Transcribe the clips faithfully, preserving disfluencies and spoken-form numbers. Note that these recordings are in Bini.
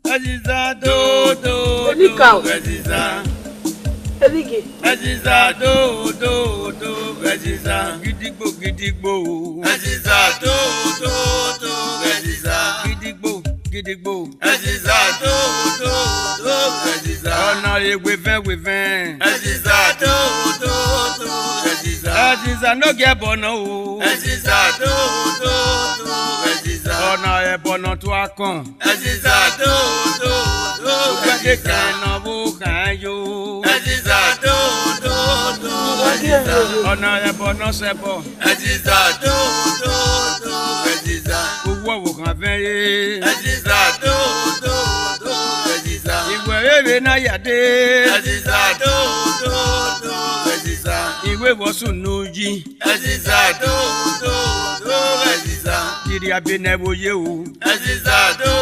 Ẹziza do do Enikaro. Do, Ẹziza. Erighi. Ẹziza do do do, Ẹziza. Gidigbo gidigbo. Ẹziza do do do, Ẹziza. Gidigbo gidigbo. Ẹziza do do do, Ẹziza. Ọna re wevẹn wevẹn. Ẹziza do do do, Ẹziza. Ẹziza ne ọ gie ẹbọ nọ o. Ẹziza do do do, Ẹziza. Ọna ẹbọ nọ tua kọn. Ẹziza do do do, Ẹziza. Uwẹ kẹkan ne ọ vbe khan yo. Ẹziza do do do, Ẹziza. Ọna ẹbọ nọ sẹ ẹbọ. Ẹziza do do do, Ẹziza. Owọ vbe okhan vẹn re. Ẹziza do do do, Ẹziza. Iwẹ rere na ya dee. Ẹziza do do do, Ẹziza. Iwẹ vbe ọ sunu yi. Ẹziza do do do, Ẹziza. Iri abe ne ẹvbo ye o. Ẹziza do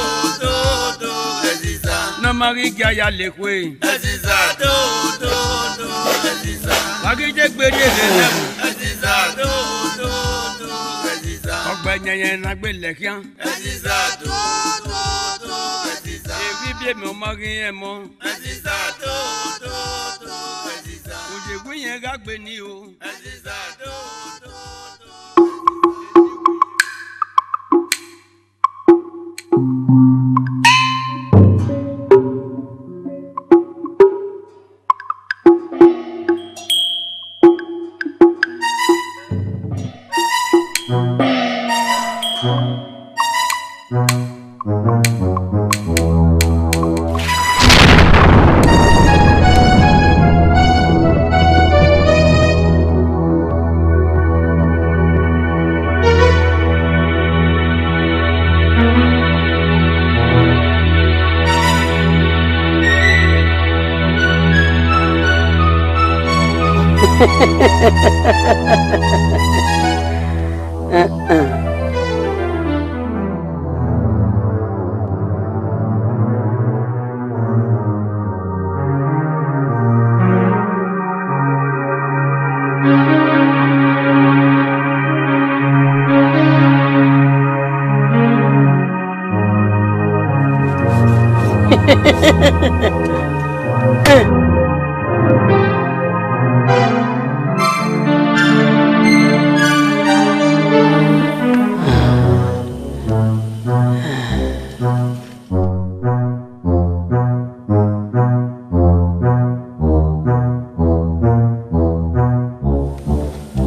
do do, Ẹziza. Ne ọ ma ghi gie a ya le ekhue. Ẹziza do do do, Ẹziza. Wa ghi je gbe rrie rre nẹ. Ẹziza do do do, Ẹziza. Ọgbẹyẹnyẹn ne a gbe lẹ khian. Ẹziza do do do, Ẹziza. Evibiẹ mẹ ọ ma ghi rẹn mọ. Ẹziza do do do, Ẹziza. Oye gu iyẹn gha gbe ni o. Ẹziza do do do.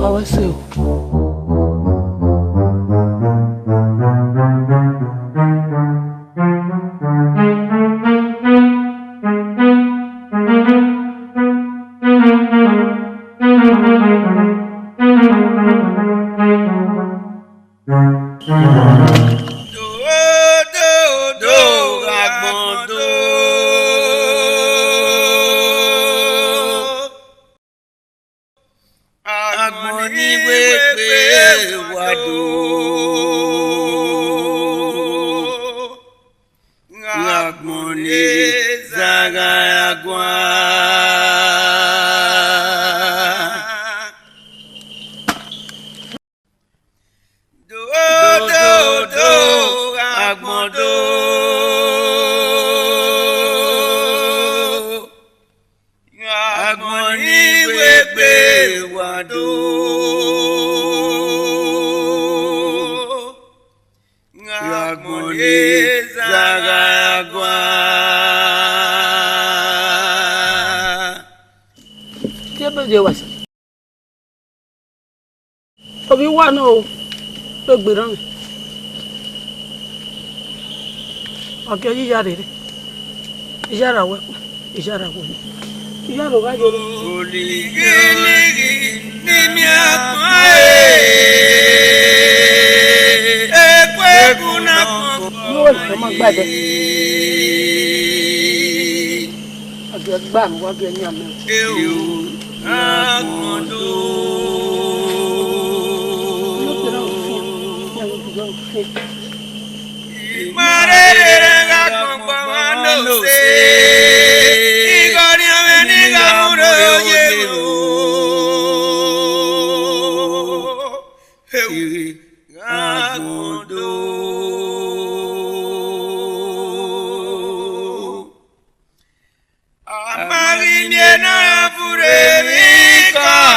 Ọ wẹ sẹ o. Do, do, do, agbọn do. Agbọn ni wegbe wa do. Agbọn ni zagha ya guan. Do, do, do, agbọn do. Agbọn ni wegbe wa do. Agbọn ni zagha ya guan. Tie ebe je wa sa. Ovbi uwa nọ o, vbe gberran mwẹ. Ọ gie ọ ye iyare rre, iyara wẹ, iyara wẹ. Iyara gha yo rre. Olighialeghi ne imiagbọn ẹre, ekueku na kpọnmọ. Yọ wẹ ne ọ ma gba ẹdẹ. Wa gie gba mwẹ, wa gie yan mwẹ. Agbọn do. A ma ghi miẹn ne a furre emwi kọan,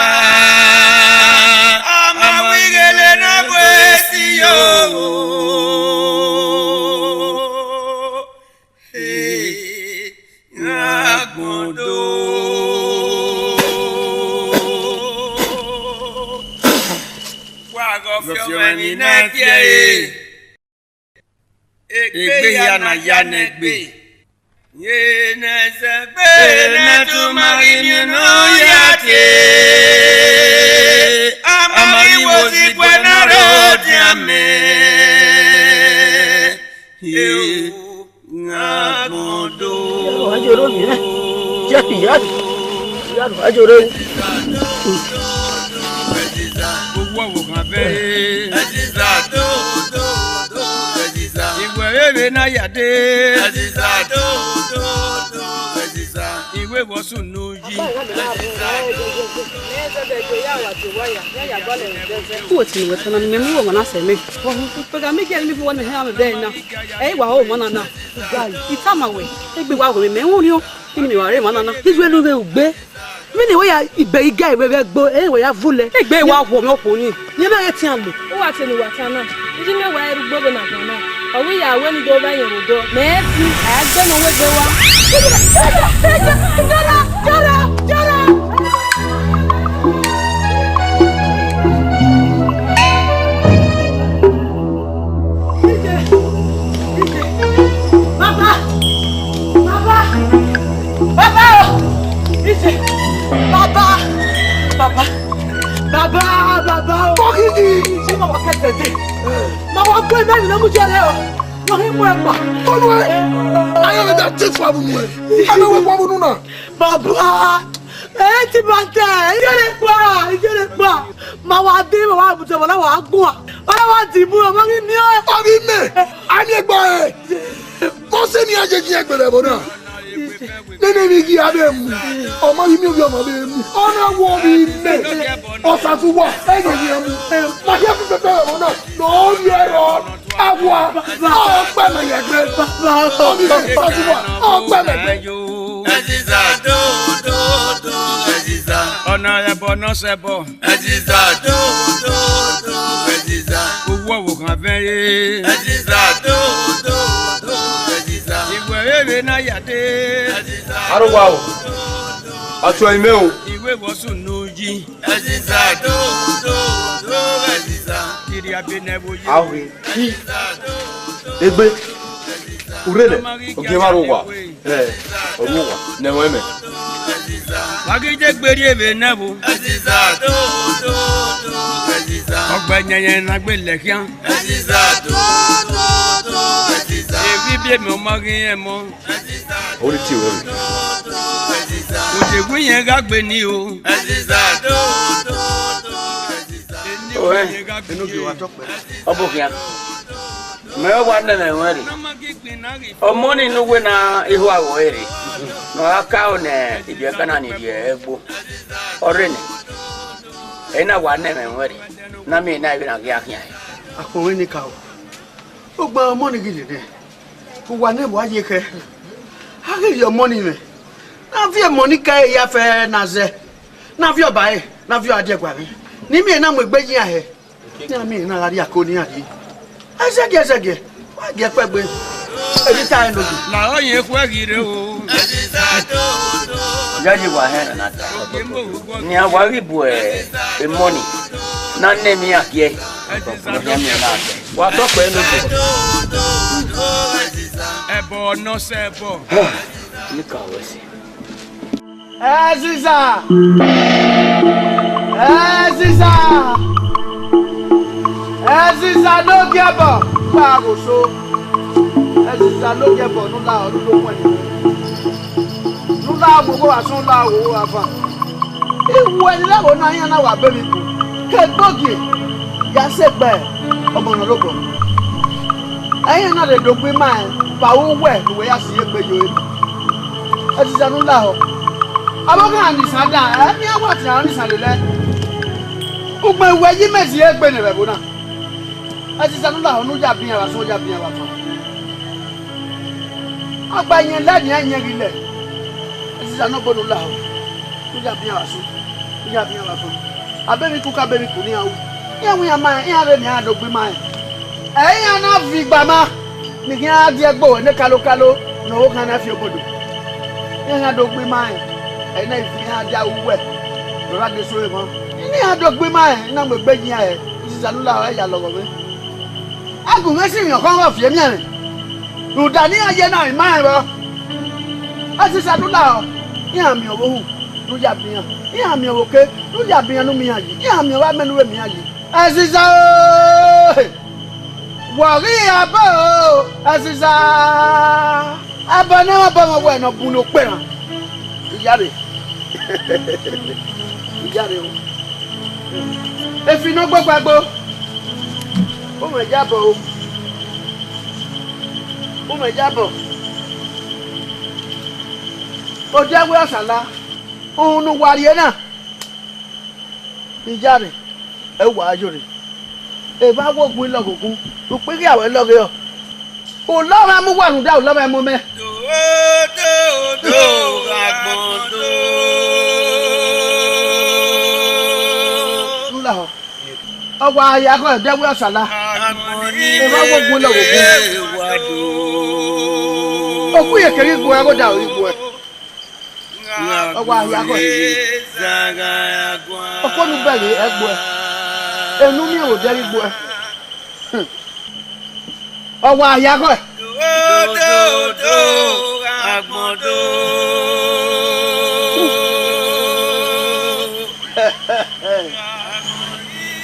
a ma ghi ghele ne a bu esi yo. Agbọn do. Wa ghọfiẹ ọmọ emwi ne a gie ẹre. Egbe hia na ya ne egbe. Ye ne ẹzẹ gbe ne a tuma ghi miẹn ne ọ ya tie. A ma ghi wo si guẹ na rre odian mẹ. Agbọn do. Ajoro ni, eh? Jẹ, iyaro, iyaro, ajoro. Owó ọ̀wọ̀ kan fẹ́. Ìwẹ̀ rere na ya dé. Ìwé ìwọ̀sùn nu yi. Uwẹ tini wẹ tana ni mẹ mu wẹ ọmọ na sẹ mẹ. Pega mi gẹ mi fi wẹ mẹ hẹ amẹ bẹẹ na. Ẹ i wa ho ọmọ na na. I tama wẹ, egbe wa wẹ mẹ, mẹ rhunmwuda, ini mẹ wa re emwa na na. Izu enu vbe ugbe. Vbene wẹ ya ibẹ igẹ vbe vbe gbo, ẹ wẹ ya vule. Egbe wa wọ mẹ okhuo ni. Yẹn na ghẹ tian lo. Uwa te ne uwa ta na. Iji mẹ wa ẹre ugbo vbe na gbọn na. Ọ wẹ ya wẹ ne do vbe yẹn vbe odọ. Mẹ fi, a gbe ne wẹ gbe wa. Yọrọ, yọrọ, yọrọ. Baba! Baba! Baba o! Ije! Baba! Baba! Baba! Baba o! Kọkidi! Ṣé màá wá kẹsẹ̀ dé? Màá wá gbé mẹ́rin ló mú jẹ rẹ o. Wọ́n ń mú ẹ pa. Olúwa! Ayé mi dá tí fún abunu ẹ. Ẹ bẹ wẹ fún abunu náà. Baba, ẹ ti ba tẹ, ijere kpa, ijere kpa. Ma wa di, ma wa bute, ma wa gua. Ma wa di bu, ma ngi mi o. Ọmọ mi, a ni egbe ẹ. Mo se ni ajeji ẹgbẹlẹ ẹvbo na. Nene mi ghi a vbe mu. Ọmọ mi, mi ovbi ọmọ vbe mu. Ọ na wọ ovbi mẹ. Ọsasu wa, ẹ yẹ yẹ mu. Ma hiẹ fi pẹpẹ ẹvbo na. No, yẹ rọ. Awa, ọkpẹ mẹ yẹ gbe. Baba, ọmọ mi, Ọsasu wa, ọkpẹ mẹ gbe. Ẹziza do do do ẹziza. Ọna ẹbọ nọ sẹ ẹbọ. Ẹziza do do do ẹziza. Owó ọ̀wọ̀ kan fẹ́ yé. Ẹziza do do do ẹziza. Ìwẹ̀ rere na ya dé. Ẹziza. Arogba o. Atua imẹ o. Ìwé ìwọ̀sùn nu yi. Ẹziza do do do ẹziza. Kiri abe nẹ wo ye. Awe. Egbe, urre nẹ, ogie mwa rre owa, ẹ, ọ rre owa, ne ẹmwẹ mẹ. Wa ghi je gbe rrie vbe nẹ vbo. Ọgbẹyẹnyẹn na gbe lẹ khian. Evbi biẹ mẹ ọ ma ghi rẹn mọ. Ọ rhie tie ruẹ rre. Odeghẹ irẹn gha gbe ni o. Ọrẹn, enogie wa tọkpẹ. Ọ bọ khian. Mẹ wa nẹ mwẹ ruẹn rre. Ọmọ ni ne uwẹ na iho aro ẹre, ne ọ ra ka ro ne ibiẹka na ni rhie ẹgbo. Ọ rre nẹ, ẹ i na wa nẹ mwẹ ruẹn rre, ne a miẹn ehe na vbe na ghi a khian. Akpọnmwẹ ni ka o. Ogba ọmọ ni ghi rre nẹ, uwa nẹ wa ye khẹ. A ghi rhie ọmọ ni mwẹ, ne a viọ ọmọ ni ka ẹre ya fẹ ne a zẹ, ne a viọ ba ẹre, ne a viọ a diẹgua mwẹ, ne I miẹn ehe na mu egbe ye iran hẹ. Iran miẹn ehe na gha rrie ako ne iran rrie. Ẹzẹgiẹ, ẹzẹgiẹ, wa giẹ kpẹgbe. Emwi ta ẹre nodẹ. La ọ yẹn khuẹ ghi rre o. Ya ye wa hẹn na ta. Nian wa ghi bu emọ ni, na nẹ emwi iran giẹ. Wa tọ kpẹ nodẹ. Ẹbọ nọ sẹ ẹbọ. Ni ka wẹ sẹ. Ẹziza! Ẹziza! Ẹziza ne ogiẹbọ, gba aghoso. Ẹziza ne ogiẹbọ ne u la ọre u do mu ẹn. Ne u la mu ogho asọn, u la ogho avan. I wu ẹre lẹvbo na iran na wa be emwi bu, ke egbe ogie ya sẹ egbe ọmọ ne ọ rre obọ. Ẹ i na rhe do gbe ima rẹn vbe aro uwẹ ne uwẹ ya si egbe yo ẹre. Ẹziza ne u lahọ. Avbe ọghe iran ni isan dan, ẹ miẹn wa tian iran ni isan lelẹ. Ugbẹn wẹ yi mẹ zi egbe ne vbe ẹvbo na. Ẹziza ne u lahọ ne u ya bian vbe asọn, u ya bian vbe asọn. Ọgba yẹn la nian yẹn ghi lẹ. Ẹziza ne ọ bọ ne u lahọ ne u ya bian vbe asọn, u ya bian vbe asọn. Abemwi kuku, abemwi ku ne iran ru. Iran wẹ iran ma rẹn, iran rre ne iran do gbe ima rẹn. Ẹ iran na viọ igba ma, ne I khian dia ẹgbe ruẹ ne kalokalo ne ọvbokhan na fi obodo. Iran khian do gbe ima rẹn, ẹ i na viọ iran dia uwẹ ne ọ ra de so emwa. Ne iran do gbe ima rẹn, I na mu egbe yi iran hẹ, Ẹziza ne u lahọ, ẹ ya lọghọ mwẹ. A gu mwẹ sinmwi ọkhọnmwẹ ọfiemianmwẹ, rhunmwuda ne iran ye na vbe ima rẹn vbọ. Ẹziza ne u lahọ, iran miẹn ọvbohu ne u ya bian, iran miẹn ọvbokhan ne u ya bian ne u miẹn iran yi, iran miẹn ọvbamwẹ ne u vbe miẹn iran yi. Ẹziza o! Wẹ ọ ghi abọ o, Ẹziza! Abọ ne ọ bọ mwẹ wẹ ne ọ bun ne okpẹn na. Iyare. Iyare o. Efi ne ọ gbagba gbo. U mwẹ ya bọ o. U mwẹ ya bọ. Odẹ wẹ Ọsala, uhunmwu ne uwa rrie na. Iyare, ẹ wa yore. Evba wẹ ogun lọghe ogun, ukpighi a wẹ lọghe ọ. U lọ mwẹ mu uwa rhunmwuda u lọ mwẹ mu mẹ. Do, do, do, agbọn do. U lahọ. Ọ wa ya khọ ẹdẹ wẹ Ọsala. Evba wẹ ogun lọghe ogun. Okhu ye keghi gbuẹ, ẹghoda ọre gbuẹ. Ọ wa ya khọ. Okonu bẹghe ẹgbuẹ. Enu miẹn vbe odẹ ghi gbuẹ. Ọ wa ya khọ. Dododo, agbọn do.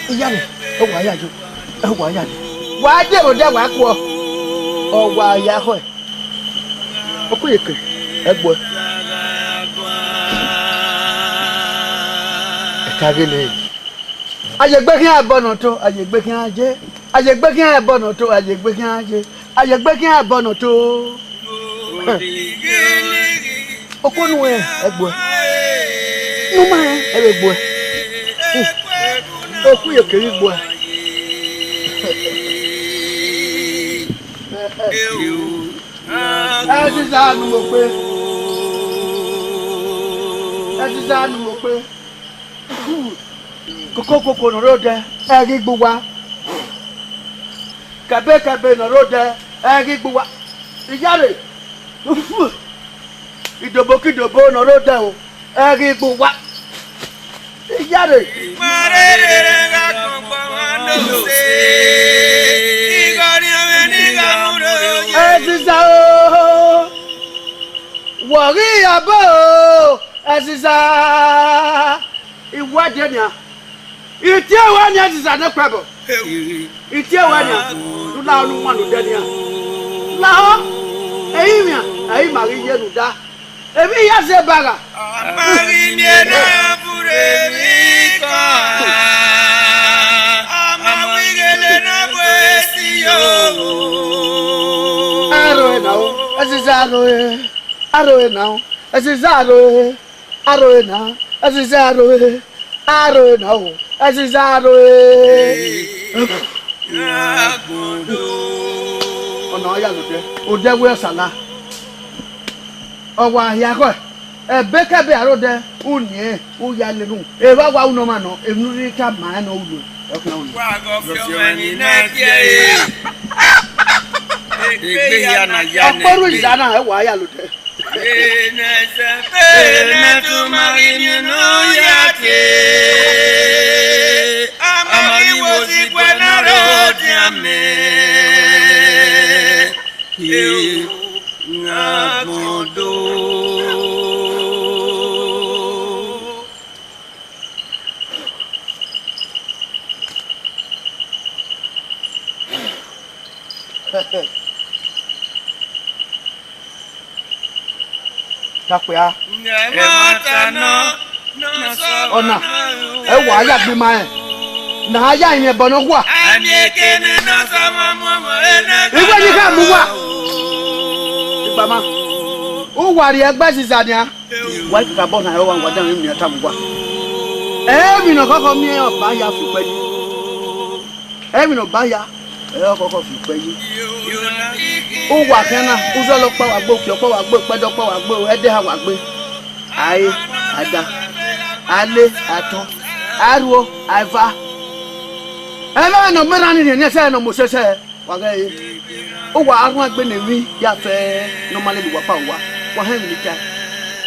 Iyare, ọ wa ya yo, ọ wa ya yo. Wa de vbe odẹ wa khuọ. Ọ wa ya khọ. Okuyeke, ẹgbuẹ. Ẹka ghele. A ye egbe khian ẹbọ ne ọ to, a ye egbe khian ye. A ye egbe khian ẹbọ ne ọ to, a ye egbe khian ye. A ye egbe khian ẹbọ ne ọ to. Okonu ẹgbuẹ. Ne u ma rẹn, ẹ vbe gbuẹ. Okuyeke ghi gbuẹ. Ẹziza nu okpe. Ẹziza nu okpe. Koko koko ne ọ rre odẹ, ẹ ghi gbe uwa. Kẹbe kẹbe ne ọ rre odẹ, ẹ ghi gbe uwa. Iyare. Idobo ke idobo ne ọ rre odẹ o, ẹ ghi gbe uwa. Iyare. Ẹziza o, wọ ghi ya bọ o, Ẹziza. Iwẹdẹ nian. Itiẹ ruẹ nian, Ẹziza ne kpẹbọ. Itiẹ ruẹ nian, ne u lahọ ne u wan ne odẹ nian. Lahọ, ẹrinmwian, ẹ i ma ghi ye ne u da. Emwi ya zẹ ba gha. A ma ghi miẹn ne a vbe urhe emwi kọ, a ma ghi ghele ne a vbe esi yo. Aro ẹre na o, Ẹziza aro ẹre, aro ẹre na o, Ẹziza aro ẹre, aro ẹre na, Ẹziza aro ẹre, aro ẹre na o, Ẹziza aro ẹre. Ọna ọ ya lodẹ, odẹ wẹ Ọsala. Ọ wa hia khọe, ẹbekẹbe aro odẹ, u niẹn, u ya lele unu. Evba wa unu ọmwa nọ, emwi ne u rhirhi tama ẹn ne ọ ru. Wa gọ fi ọmọ ni na tie e. Egbe hia na ya nẹ. Ọkpọrhu iza na, ẹ wa ya lodẹ. Enẹ tuma ghi miẹn ne ọ ya tie, a ma ghi wo si guẹ ne aro dia mẹ. Agbọn do. Kakpia. Ọna, ẹ wa ya gbe ima rẹn. Na a ya rinmwian ẹbọ nọkhua. Iwẹ ne I gha mu uwa. Igbama. U wa rhie ẹgbẹe Ẹziza nian. Wa i kakabọ na, ẹ wa, wa danmwẹ emwi ne I tama uwa. Emwi ne ọ khọkhọ miẹn ọba hia fi ukpẹ yi. Emwi ne ọba hia, ẹ, ọ khọkhọ fi ukpẹ yi. Uwa khian na, uzọla ọkpa wa gbe, uki ọkpa wa gbe, ukpẹdẹ ọkpa wa gbe, ẹdẹha wa gbe. A re, a da, a le, a tọn, a ruo, a eva. Ẹmwẹ ne ọ gberra ni rhiẹnrhiẹn sẹ ne ọ mu osẹsẹ. Wa ghẹ re, uwa rhuan egbe ne emwi ya fẹ ne ọ ma lele uwa kpa uwa, wa họn emwi ne I tae.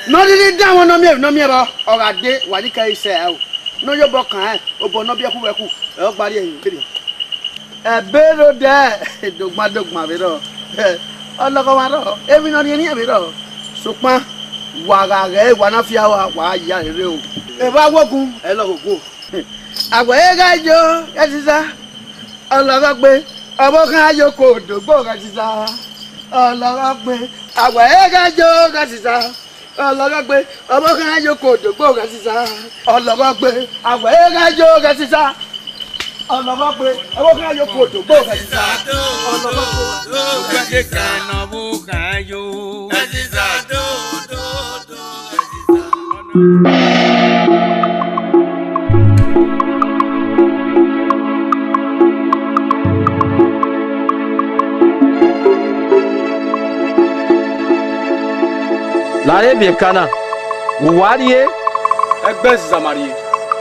Ne ọ rhirhi danmwẹ ne ọ miẹn emwi ne ọ miẹn vbọ, ọ gha dee, wa ni ka ẹre sẹ aro. Ne ọ ya obọ kan rẹn, obọ ne ọ biẹ khu vbe khu, ẹ, ọ gba rrie emwi vberriọ. Ẹbe rre odẹ, dogban dogban vberriọ. Ọlọghọmwa rrọọ, emwi ne ọ rhiẹnrhiẹn vberriọ. Sokpan, wa gha ghẹ, wa na fi aro, wa ya rere o. Evba awogun, ẹ lọghọ oguo. Awa ẹre gha yo, Ẹziza. Ọlọghọgbe, ọvbokhan yo ke odogbo gha Ẹziza. Ọlọghọgbe, awa ẹre gha yo gha Ẹziza. Ọlọghọgbe, ọvbokhan yo ke odogbo gha Ẹziza. Ọlọghọgbe, awa ẹre gha yo gha Ẹziza. Ọlọghọgbe, ọvbokhan yo ke odogbo gha Ẹziza. Ọlọghọgbe. Ugbẹdẹ kan ne ọvbokhan yo. Ẹziza do, do, do, Ẹziza. Lare vbe eka na, uwa rrie? Ẹgbẹ Ẹziza ma rrie.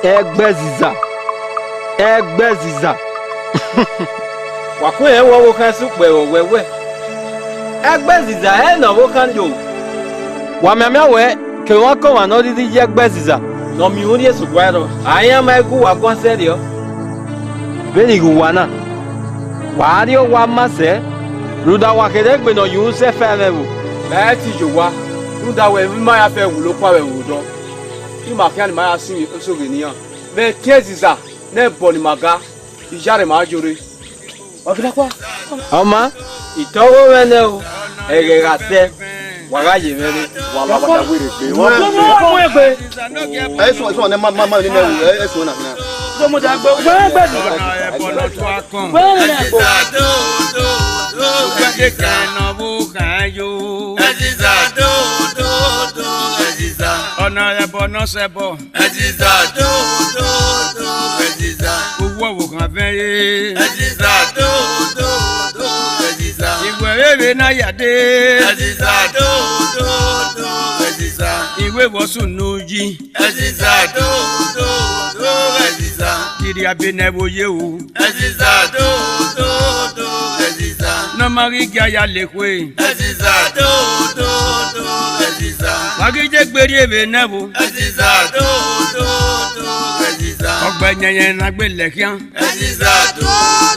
Ẹgbẹ Ẹziza, Ẹgbẹ Ẹziza. Wa ku irẹn wẹ ọvbokhan sẹ ukpẹ vbe ọwẹwẹ. Ẹgbẹ Ẹziza hẹ ne ọvbokhan yo. Wa mianmian wẹ, ke ọmwa ke ọmwa ne ọ rhirhi ye Ẹgbẹ Ẹziza ne ọ miẹn uhunmwu rhie sẹ uwa ẹrọ, a i rẹn ma i gu uwa guan sẹrriọ. Vbene I ghe uwa na, wa rrie owa ma sẹ, rhunmwuda wa kherhe egbe ne ọ ye uhunmwu sẹ ẹfe ẹmwẹ ẹvbo. Mẹ i te ye owa, rhunmwuda wẹ, emwi ma ya fẹ wulo okpavbe vbe odọ, ima khian ni ma ya sẹ osoghe ne iran. Vbe ẹtin Ẹziza ne ẹbọ ni ma ga, iyare ma yo rre. Wa gele kua. Ọ ma, I tọ ọghe mwẹ nẹ o, ẹghẹ gha sẹ, wa gha ye mwẹ rre. Wa la wa da were egbe. Wa mu egbe. Ẹ sọ, ẹ sọ, ne ma, ma, ma, ne mẹ ru, ẹ, ẹ sọ na, na. Domo da gbe, wẹ gbe ni. Wẹ na gbe. Ẹziza do, do, do, Ẹziza. Ugbẹdẹ kan ne ọvbokhan yo. Ẹziza do, do, do, Ẹziza. Ọna ẹbọ ne ọ sẹ ẹbọ. Ẹziza do, do, do, Ẹziza. Owó ọvbokhan vẹn re. Ẹziza do, do, do, Ẹziza. Iwẹ vbe vbe na ya dee. Ẹziza do, do, do, Ẹziza. Iwẹ vbe ọ sunu yi. Ẹziza do, do, do, Ẹziza. Kiri abe ne ẹvbo ye o. Ẹziza do, do, do, Ẹziza. Ne ọ ma ghi gie a ya le ekhue. Ẹziza do, do, do, Ẹziza. Wa ghi je gbe rrie vbe ne ẹvbo. Ẹziza do, do, do, Ẹziza. Ọgbẹyẹnyẹn ne a gbe lẹ khian. Ẹziza do,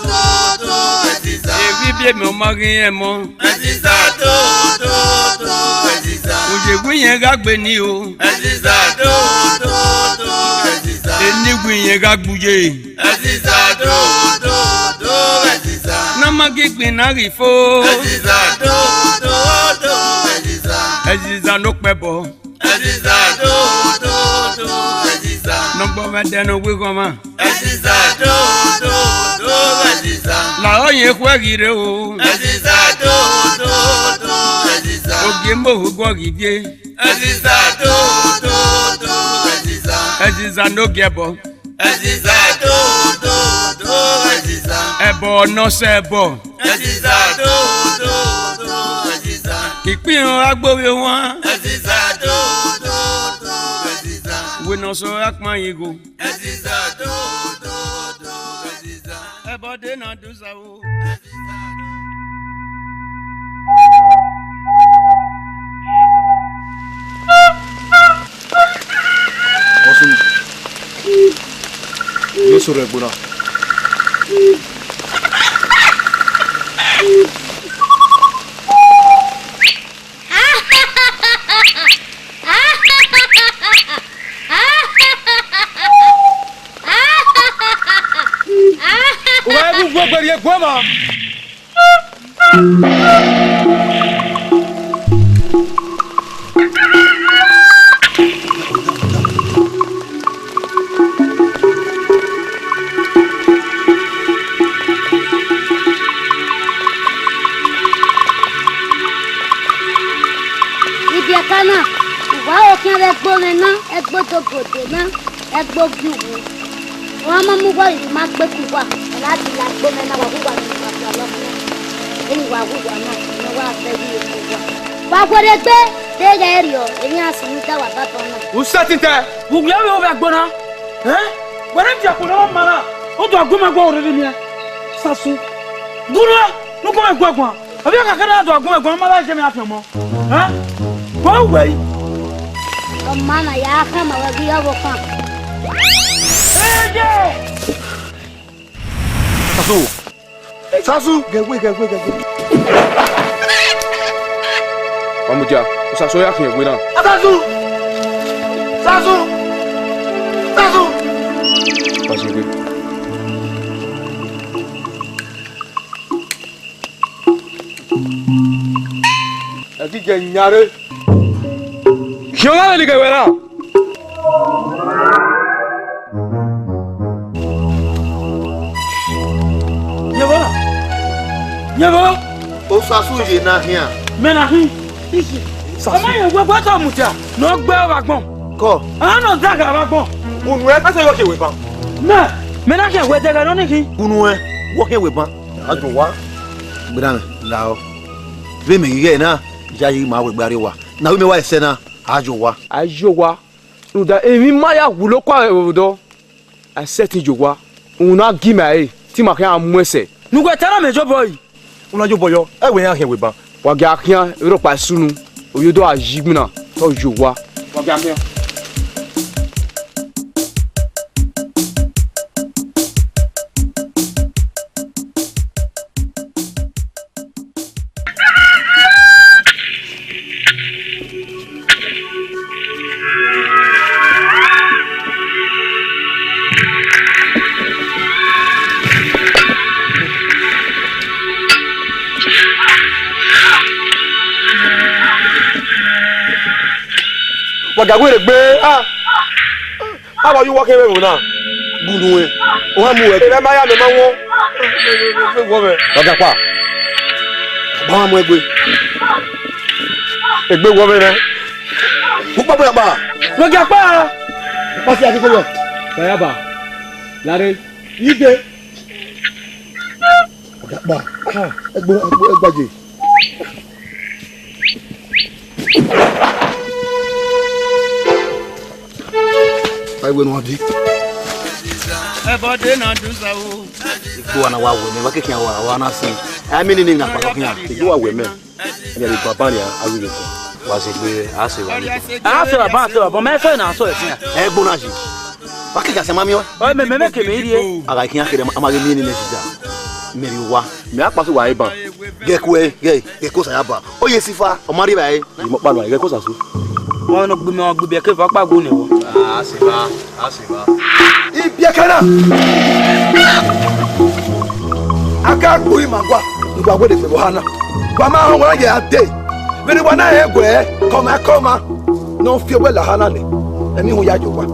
do, do, Ẹziza. Evbibiẹ mẹ ọ ma ghi rẹn mọ. Ẹziza do, do, do, Ẹziza. Oye gu iyẹn gha gbe ni o. Ẹziza do, do, do, Ẹziza. Eni gu iyẹn gha gbe uye. Ẹziza do, do, do, Ẹziza. Ne a ma ghi gbinna ghi fo. Ẹziza do, do, do, Ẹziza. Ẹziza ne okpẹbọ. Ẹziza do, do, do, Ẹziza. Ne ọ gbọ mwẹ ẹdẹ ne ọ weghe ọmwa. Ẹziza do, do, do, Ẹziza. La ọyẹn ekhue ghi rre o. Ẹziza do, do, do, Ẹziza. Ogie mohu guọ ghi vie. Ẹziza do, do, do, Ẹziza. Ẹziza ne ogie ẹbọ. Ẹziza do, do, do, Ẹziza. Ẹbọ ne ọ sẹ ẹbọ. Ẹziza do, do, do, Ẹziza. Ikpirọn gha gbe ovbi owan. Ẹziza do, do, do, Ẹziza. Uwẹ ne ọ sẹ ọre a kpan ye igho. Ẹziza do, do, do, Ẹziza. Ẹbọ de na dusa o. Ọsunu, Jesu rẹ ẹgbona. Uwa i gu guegbe rhie guan mwa. Ibiẹka na, uwa aro khian vbe ẹgbo mwẹ na, ẹgbo do gode na. Ẹgbogi uwu. Wa ma mu uwa yi ma gbe ku uwa. Ọ na di la gbe mẹ na, wa wu uwa ni ma fi ọlọ fun. Eni wa wu uwa na, ne wa fẹ yi ku uwa. Wa guọdẹ gbe, de ghẹ rriọ, emwi a sunu da wa baba na. U sẹtin tẹ, vbe uwẹ vbe ovbi agbọn na? Ẹn? Wẹ ne viọ kpolo ma na, u do agbọn ma gua orere miẹn. Sasu. Gu na, ne u gu mwẹ guaguan. Ovbi ọkhan kherhe na do agbọn ma gua, ma gha ye mwẹ afianmọ. Ẹn? Wẹ uwẹ yi. Ọ ma na ya khama wẹ ghi ọvbokhan. Sasu! Sasu! Gẹwe, gẹwe, gẹwe. Wa mudia, Sasu ya khian egbe na. Sasu! Sasu! Sasu! Wa sẹ egbe. Ẹ ti jẹ yan re. Khian ọghe avbe ni gẹwe na. Yevbe, yevbe. Osasu ye na khian. Mẹ na khin. Sasu. Ọ ma yẹn wẹ wẹ tọ mudia, ne ọ gbe vbe agbọn. Kọ. A nọ daga vbe agbọn. Unu ẹ, ẹsẹ yọ khian wẹ ban. Mẹ, mẹ na khian wẹ daga nọ ni khin. Unu ẹ, wọ khian wẹ ban. A jọ wa. Gbera mẹ, la ọ. Vbe mẹ ghi ghẹ na, iyayi ma wẹ gbe arrie owa. Na vbe mẹ wa ẹsẹ na, a jọ wa. A jọ wa. Rhunmwuda emwi ma ya wulo kua vbe odọ, a i sẹtin ye owa. Uhunmwu na gi ima ẹre, te ima khian mu ẹsẹ. Ne uwẹ ta na mẹ jobọ yi. U na jobọ yọ, ẹ wẹ iran khian wẹ ban. Wa gia khian, erọkpa i sunu, ovbi odọ gha yi igbinna, te ọ ye owa. Wa gia khian. Wa ga were gbe, ah. Aba yu wa khian vbe ẹvbo na. Gu nuẹn. Ohan mu wẹ. Ẹ ma ya mẹ ma wọn. Wọ mẹ. Wa ga kpa. Ba wa mu egbe. Egbe wọ mẹ nẹ. Ukpa bọ ya kpa. Wa ga kpa. Pasi ati ko yo. Ba ya ba. Lare. Ige. Wa ga kpa. Egbe, egbe, egbaje. Ai, wẹ ne uwa di. Ẹbọ de na dusa o. Igbo wa na wa wẹ mẹ, wa keke wa, wa na si. Ai, mi ni ni na pa kọkọ yan. Igbo wa wẹ mẹ. Ẹni a lè gba bani a, a wẹ mẹ. Wa se gbe, a se wa ni. A se baba, a se baba, mẹ fẹ na sọ ẹsin. Ẹ gbona yi. Wa keke a sẹ ma miẹn. Ọ, mẹ, mẹ, mẹ ke mẹ rrie. A gha khian kherhe, a ma ghe miẹn ni nẹ sisa. Mẹ rrie owa. Mẹ a kpasu wa eban. Ghe ku ẹ, ghe, ghe ko sa ya ba. Ọ ye si fa, ọ ma rrie ba ẹre. Imọkpa nọ, ghe ko sa su. Wọn nọ gbe mẹ, wọn gbe biẹ ke va kpa gbe nẹ vọ. A se va, a se va. Ibiẹka na. A ka gbe ima gua, ne uwa wẹ de fẹ vbe oha na. Wa ma họn, wa na ye a dee. Vbene wa na rẹn guẹ, kọma kọma. Ne ọ fi owẹ la oha na nẹ, ẹmwẹ ihun ya ye owa.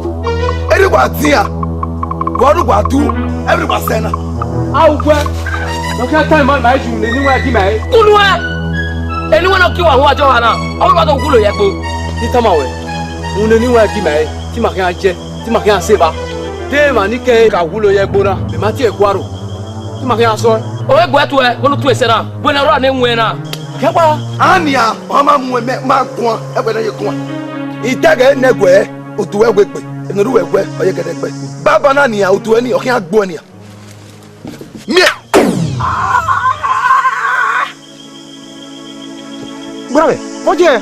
Erha uwa dian, vbe ọ rre uwa du, ẹmwẹ ne uwa sẹ na. A ugbẹ, ne ọ khian ta ima, ma ju ne eni wẹ gi ma ẹre. Kunu ẹ, eni wẹ ne ọ kie uwa hu a jọ oha na, ọ vbe do wulo ye ẹgbo. I tama wẹ, rhunmwuda eni wẹ gi ma ẹre, te ima khian jẹ, te ima khian sẹ evba. De emwa ni kẹe ka wulo ye ẹgbo na, mẹ ma tie ẹguaro. Te ima khian sọe. Ọ vbe guẹ tuẹ, wẹ ne u tue sẹ na, wẹ ne ọ rrọọ ne wẹn na. Khian kpa, a nian, ọ ma mu ẹmẹ ma guan, ẹwẹ ne ye guan. I ta ẹghẹ ne ẹguẹ, udu ẹwe gbe, ene ọ ru ẹguẹ, ọ ye gẹdẹgbẹ. Baba na nian, udu ẹni, ọ khian gbo ẹe nian. Miẹn! Gbọrọ mwẹ, ọ jẹ.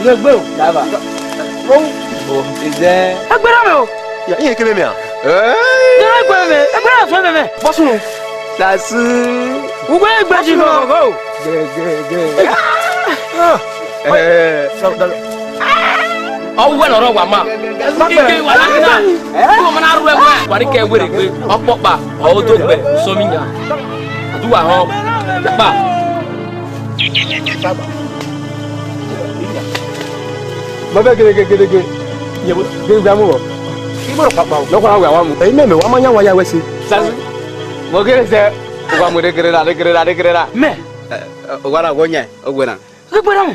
Lọ gbe o, dava. O, o, izẹ. Ẹgbẹrẹ mwẹ o. Ya, iye kebe mẹ a? Eh? Ẹgbẹrẹ mwẹ, ẹgbẹrẹ mwẹ, ẹgbẹrẹ mwẹ. Bọsunu. Sasu. Ugbe egbe ji bọ. Gẹ, gẹ, gẹ. Ah. Eh. Ọ wẹ ne ọ rọ wa ma. Ike wa na na. Ko ma na ru ẹwa. Wa ni kẹ were gbe. Ọkpọkpa, ọ do gbe, so mi yan. Aduwa họn. Kpa. Mo bẹ gẹdẹgẹdẹgẹ. Yẹ bo gẹdẹgẹdẹ mu wọ. Imo rọ kpakpa o. Lọkọ na wẹ awa mu. Ẹyin mẹmẹ wa ma yan wa ya wẹ se. Sasu. Mo gẹdẹ sẹ. Wa mu de gẹdẹ na, de gẹdẹ na, de gẹdẹ na. Mẹ. Wa na wọ yan, o wẹ na. Gbe na mu.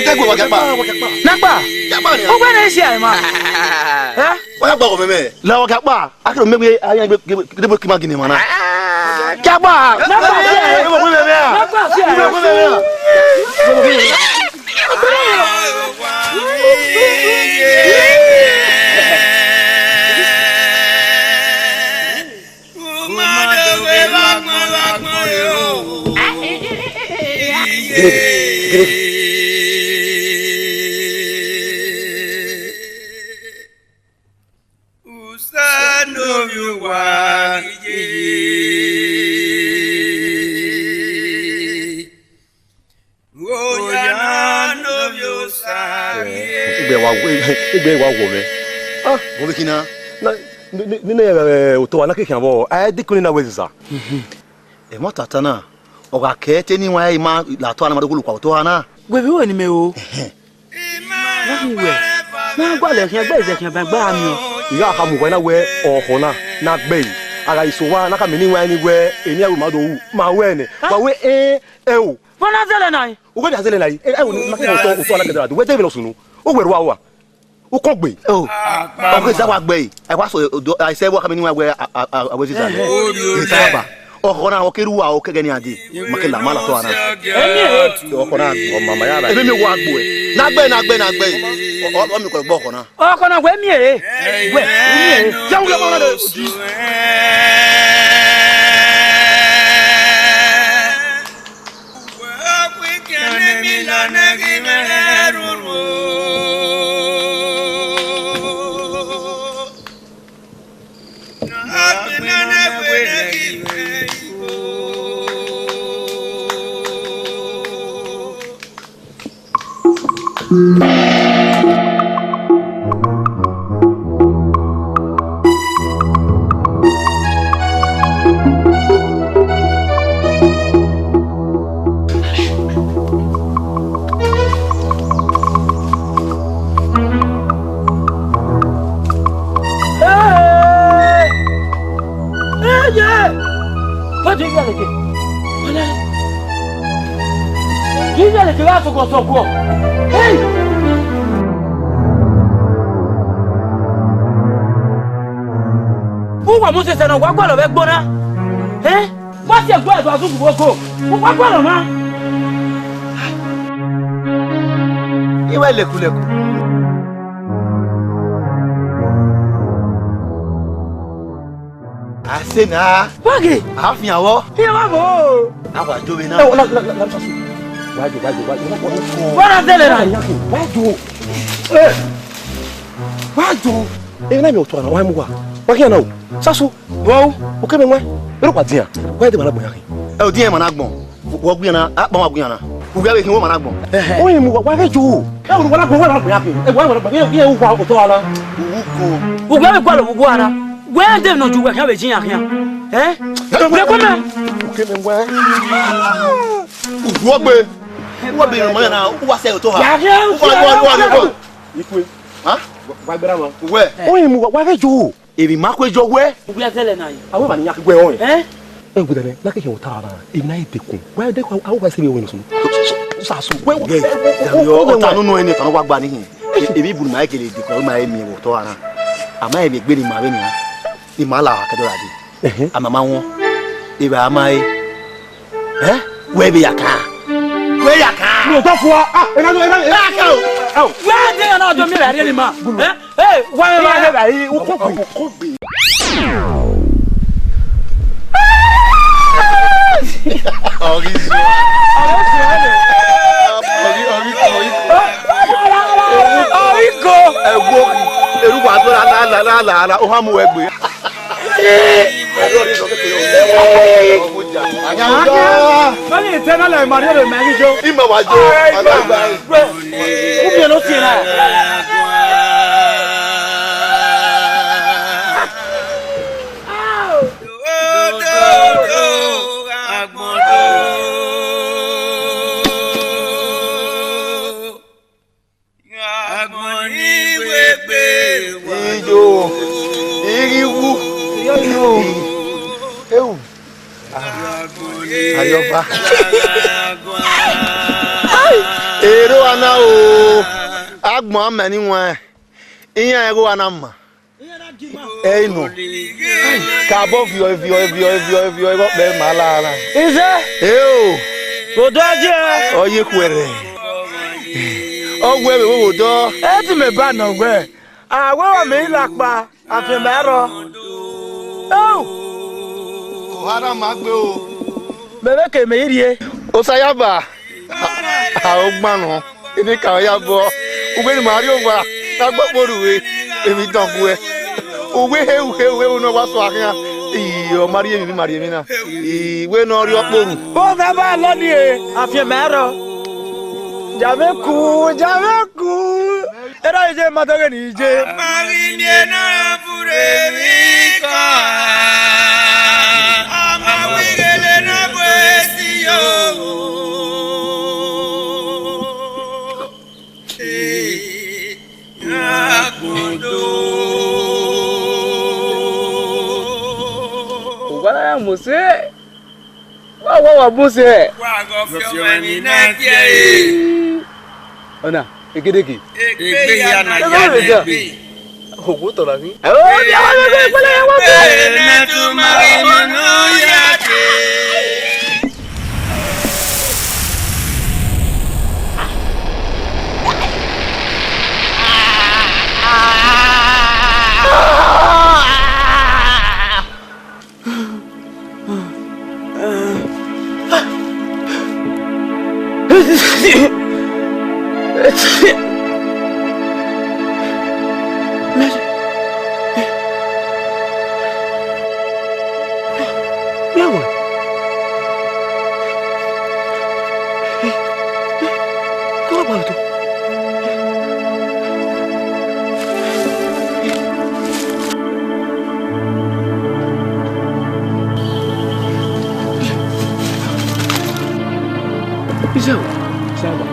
Ẹdẹgbe wa gẹ kpa. Na kpa. Gẹ kpa nia. Ugbẹn ne sia ma. Eh? Wa gẹ kpa ọmọ mẹ. La wa gẹ kpa. A kẹrọ mẹ wẹ a ya gbe gbe gbe kima gini ma na. Gẹ kpa. Na kpa sia. Ugbẹn ne sia ma. Usa ne ovbi owa gidi. Oya ne ovbi osa gidi. Egbe wa wo, egbe wa wo mwẹ. Ah, wo be kina. Na, ni, ni, ni, eh, otọ wa na ke khian vbọ. A de kun na wẹ zisa. Ẹmwata ta na, ọ gha kẹ te eni iwinna ẹre ma la otọ na, ma do ghulu kua otọ na. Wẹ vbe wẹ ni mẹ o. Wa ghi wẹ, na gualọ khian gbe ẹzẹ khian ban gba miẹn. I gha kha mu uwa na wẹ ọkhọ na, na gbe ẹre. A gha iso owa na khama eni iwinna ni wẹ eni ẹvbo ma do ru, ma wẹ nẹ. Wa wẹ, eh, eh, o. Vbọ na zẹlẹ na? Uwẹ vbe a zẹlẹ na yi. Eh, eh, o, ma ke otọ, otọ na kẹdẹ ra do. Wẹ de vbe nọ sunu. U wẹ rua ua. Ukọgbe. Oh. Ọ ghe za wa gbe ẹre. A wa so odo, a i sẹ vbe wa khama eni iwinna wẹ a, a, a, a wẹ ziza nẹ. Ehe. Ehe, ta ba. Ọkhọ na, ọ ke ru uwa, ọ ke ghe ni a dee. Ma ke la, ma la otọ na. Eni ehe. Ọkhọ na, ọ ma, ma ya ra. Ebe mi wa gbe ẹre. Na gbe, na gbe, na gbe. Ọ, ọ, ọ mi kọ gbe ọkhọ na. Ọkhọ na wẹ miẹn ehe. Wẹ, miẹn ehe. Ya wẹ ọkhọ na de. Hey! Hey, yeah! What do you get again? What? Do you get again? That's a good talk. Hey! Uwa Moses na wa gualọ vbe ẹgbọn na. Eh? Wa si ẹguae do azugbo vbe ogo. Wa gualọ ma. Iwẹ lekulẹku. A se na. Wa ghe. A fian vbọ. Iye wa vbo. A wa do vbe na. Ẹ, la, la, la, la, wa jo, wa jo, wa jo. Wa na zẹlẹ na. Wa jo. Ẹ. Wa jo. Ẹ na mi otọ na, wa mu wa. Wa khian na o. Sasu. Wo. O ke mẹ wẹ. Ero wa dian. Wa de ma na gbọn ya khin. Ẹ o dian ma na gbọn. Wọ gbian na, a kpa wa gbian na. U gha vbe khin wẹ ma na gbọn. Ẹhẹ. O yin mu wa, wa vbe jo. Ẹ o wa na gbọn, wa na gbọn ya khin. Ẹ wa na gbọn. Ẹ, ẹ wa otọ na. Uwu ko. U gha vbe gualọ vbe uwu ara. Wẹ de nọ ju wẹ khian vbe ji iran khian. Ẹ? Ẹ, wẹ kọ mẹ. O ke mẹ wẹ. Uwu ọgbe. Wọ be mọ na, u wa sẹ otọ ha. Ya, ya, ya. Ikue. Ha? Wa gbera ma. Wẹ. O yin mu wa, wa vbe jo. Emwi ma kue jọ wẹ. Ugbia zẹlẹ na yi. Awẹ ma ni ya wẹ ọnrẹn. Ẹ? Ẹ wẹ dẹnẹ, na ke khin otọ ara. Emwi na dekun. Wẹ dekun, awẹ wa se mi wẹ nusun. Sasu. Wẹ, wẹ, wẹ, wẹ, wẹ, ọta nunu ẹni, ọta nọ wa gba ni hin. Emwi bu ma gele dekun, ma emi wẹ otọ ara. A ma emi gbe ni ma vbe nia. Ni ma la kẹdọ ra di. Ẹhẹn. A ma ma wọn. Eva ma e. Ẹ? Wẹ vbe ya kan. Wẹ ya kan. No, don't fall. Ah, ẹ na, ẹ na, ẹ na kan o. Wẹ de na do mi ra ri ma. Ẹ? Ẹ, wa me ba le ba yi, u ko gbe. U ko gbe. Ọghi zo. Ọghi, ọghi, ọghi. Ọghi ko. Ẹ wo, eru wa do la, la, la, la, la, la, o ha mu ẹgbe. Mami, eternal life, Mario, the Mary Jo. Ima wa jo, ana gba. Ubi no tiẹ na. Agbọn ni wegbe wa. Ijo. Ero ana o, agbọn amẹ ni wan, iran ẹgho ana ma. Ẹ i nọ. Kabọ viọ, viọ, viọ, viọ, viọ, ẹghẹ ọkpẹ ma la ra. Ize. Eo. Odọ je. Ọ ye khuẹrhẹ. Ọ wẹ vbe vbe odọ. Ẹ ti mẹ ba nọ wẹ. A wẹ wa mẹ i la kpa. Afianma ẹrọ. Eo! Ọha na ma gbe o. Mẹ vbe ke mẹ i rhie. Osayaba, a, a, ogban nọ. Eni ka ya bọ. Uwẹ ne ima rrie owa, na gbọkpọ rhu uwẹ, emwi dọnguẹ. Uwẹ he, uhe, uhe, ne ọ wa sua khian. Ii, ọ ma rhie emwi, ma rhie emwi na. Ii, wẹ ne ọ rhie ọkpọ rhu. Osayaba lọ ni e, afianma ẹrọ. Jame ku, jame ku. Erha iye ma dọghe ne iye. Ama ghi miẹn ne ọ furre emwi kọ, ama wẹ ighele ne ọ bu esi yo. Ee, agbọn do. Owa na ya mu sẹ. Wa, wa, wa bun sẹ. Wa gọ fi ọmọ emwi na tie ẹre. Ọna, egedege. Egbe ya na ya na egbe. Owo tọ na ghi. Ẹ o, ya wa gbe, gbe, gbe, ya wa gbe. Egbe na tuma ghi mu nu ya ke. Ize o, Saiba.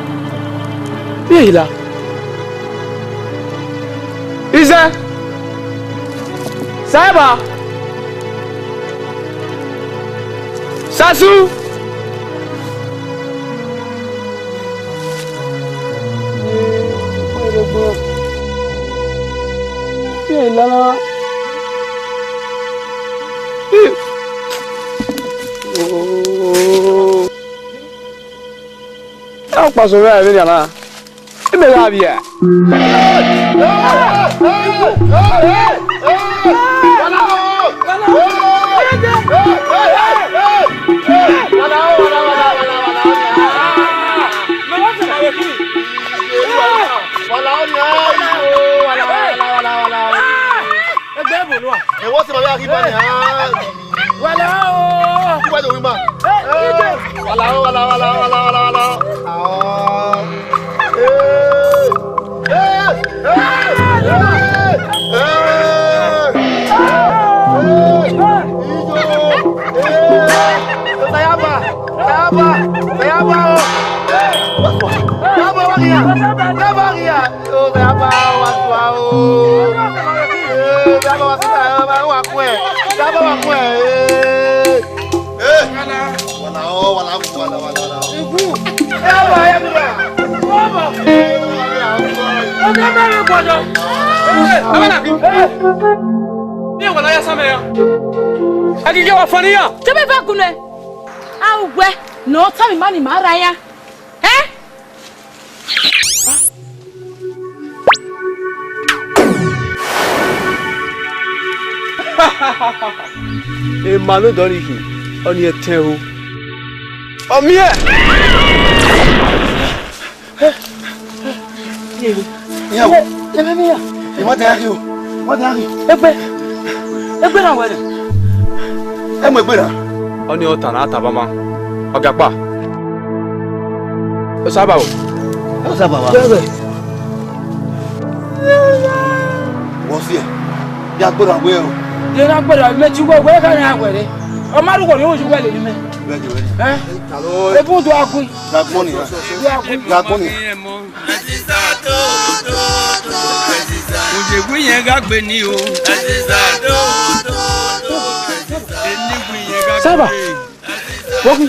Vbe la? Ize! Saiba! Sasu! Vbe la na? Ih! Oh. Ọkpa sẹ vbe a vbe nian na. Imẹ gha vbiẹ. Wala ọnia, wala, wala, wala, wala, wala. Egbe ẹbọ nua. Ẹvbo sẹ ma vbe a ghi ba nian. Wala o. Uwa do wi ma. Wala o, wala, wala, wala, wala, wala. Ah. Eh. Eh. Eh. Eh. Eh. Ijo. Eh. Sayaba. Sayaba. Sayaba o. Sayaba wa ghian. Sayaba wa ghian. Yo, Sayaba wa sua o. Eh, Sayaba wa sua, Sayaba wa kue. Sayaba wa kue. Eh. Eh. Wala o, wala, wala, wala, wala. Igu. Sayaba ya dura. Mama. Ọgá bẹ̀rẹ̀ gbọ́dọ̀. Eh, abala bi. Eh. Ni wala ya same ya. Agige wa fani ya. Tebe va gunẹ. A wẹ, ne ọ tama ima ne ima ra ya. Eh? Emwa ne odọ ni khin, ọnii ẹtẹn o. Ọ miẹn! Iran o. Ẹmwẹ, ẹmwẹ, iran. Iran o. Iran o. Egbe. Egbe na wẹ nẹ. Ẹ mu egbe na. Ọnii ọ ta na, a ta ba ma. Ọ ga kpa. Osaba o. Osaba wa. Bẹbẹ. Wọ fiẹ. Ya gbọdọ wẹ o. Ye na gbọdọ mẹ ti wẹ wẹ ka na wẹ re. Ọ ma ru wọ ni o ju wẹ le ni mẹ. Bẹgẹ wẹ ni. Ẹ? Ebu do agun. Ga gbọn ni. Do agun. Ga gbọn ni. Oyegun yẹn gha gbe ni o. Enigun yẹn gha gbe. Saba. Wogun.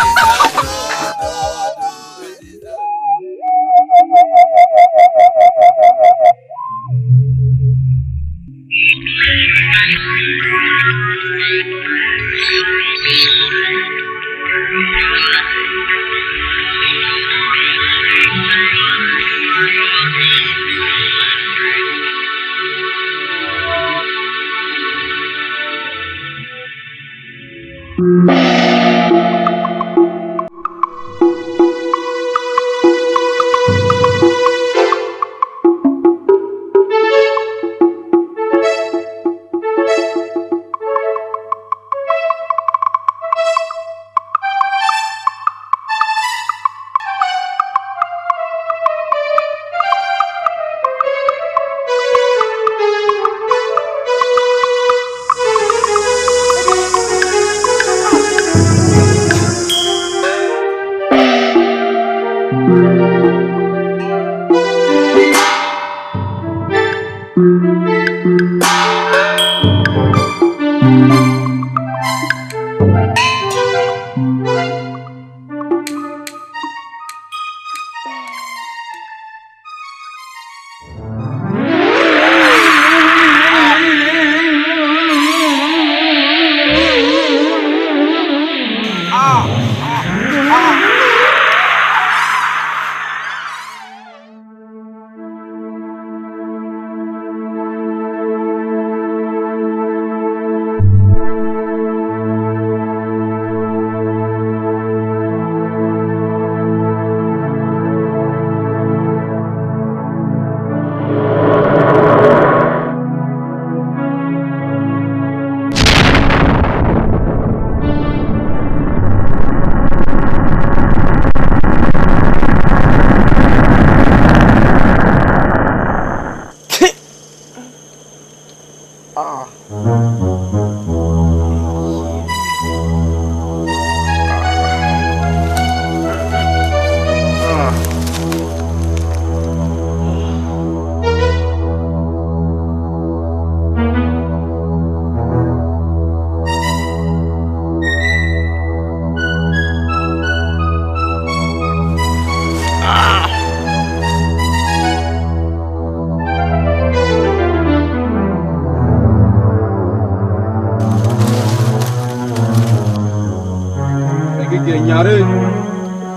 Ẹgigiẹ, yan rre,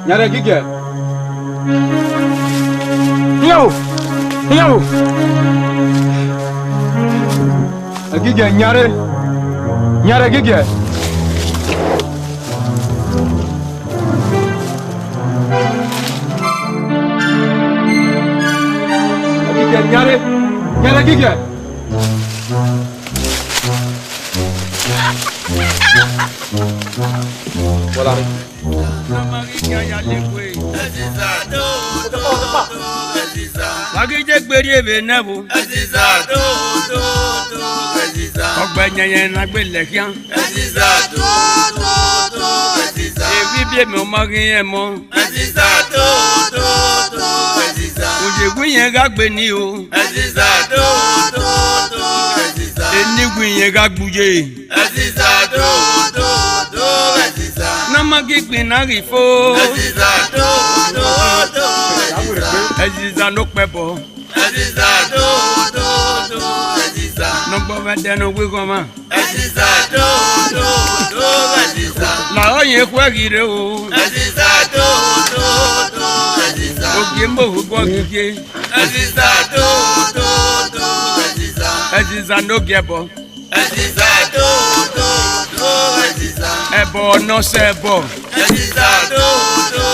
yan rre Ẹgigiẹ. Iyanwo, iyanwo. Ẹgigiẹ, yan rre, yan rre Ẹgigiẹ. Ẹgigiẹ, yan rre, yan rre Ẹgigiẹ. Bọla. Wa ghi je gbe rrie vbe nẹ vbo. Ọgbẹyẹnyẹn ne a gbe lẹ khian. Evbibiẹ mẹ ọ ma ghi rẹn mọ. Ẹziza do, do, do, Ẹziza. Oye gu iyẹn gha gbe ni o. Ẹziza do, do, do, Ẹziza. Eni gu iyẹn gha gbuye. Ẹziza do, do, do, Ẹziza. Ne a ma ghi gbin na ghi fo. Ẹziza do, do, do, Ẹziza. Ẹziza ne okpẹbọ. Ẹziza do, do, do, Ẹziza. Ne ọ gbọ vbe ẹdẹ ne ọ wu igho ọmwa. Ẹziza do, do, do, Ẹziza. La ọyẹn ekhue ghi rre o. Ẹziza do, do, do, Ẹziza. Ogie mohu gọ gige. Ẹziza do, do, do, Ẹziza. Ẹziza ne ogie ẹbọ. Ẹziza do, do, do, Ẹziza. Ẹbọ ne ọ sẹ ẹbọ. Ẹziza do, do,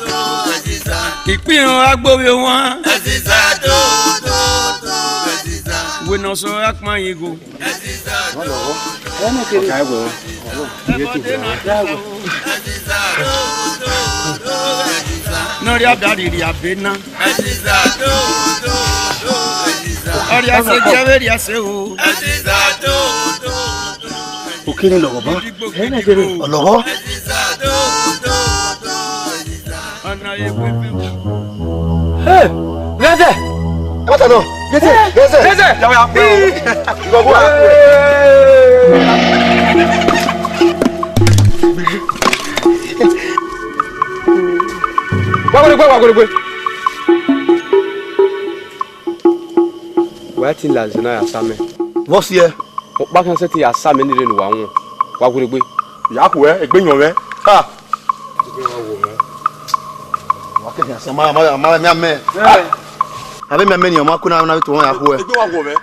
do, Ẹziza. Ikpirọn gha gbe ovbi owan. Ẹziza do, do, do, ẹziza. Uwẹ ne ọ sẹ ọre a kpan ye igho. Ẹziza do, do, do. Ọga ẹvbo. Ẹziza do, do, do, ẹziza. Ne ọ rhie ada rhirhi abe na. Ẹziza do, do, do, ẹziza. Ọ rhie asẹ gie vberriọ asẹ o. Ẹziza do, do, do, ẹziza. Okene lọghọ ba. Ẹnẹ kere. Ọlọghọ. Ẹziza do, do, do, ẹziza. Hey, Gẹzẹ! Ẹ bata nọ. Gẹzẹ! Gẹzẹ! Gẹzẹ! Ìgbàgbọ́ wa. Wa gbe egbe, wa gbe egbe. Wa ti la zẹ na ya sa mẹ. Vbọ siẹ? Ọkpa khian sẹtin ya sa mẹ ni rre ne uwa wọn. Wa gbe egbe. Ya khuẹ, egbe yọn mwẹ. Ha! Wa ke khian sẹ, ma, ma, ma, ma, mẹ. Avbe mẹ, mẹ ni ọ ma ku na, na vbe tuẹ ya khuẹ. Egbe wa wọ mwẹ.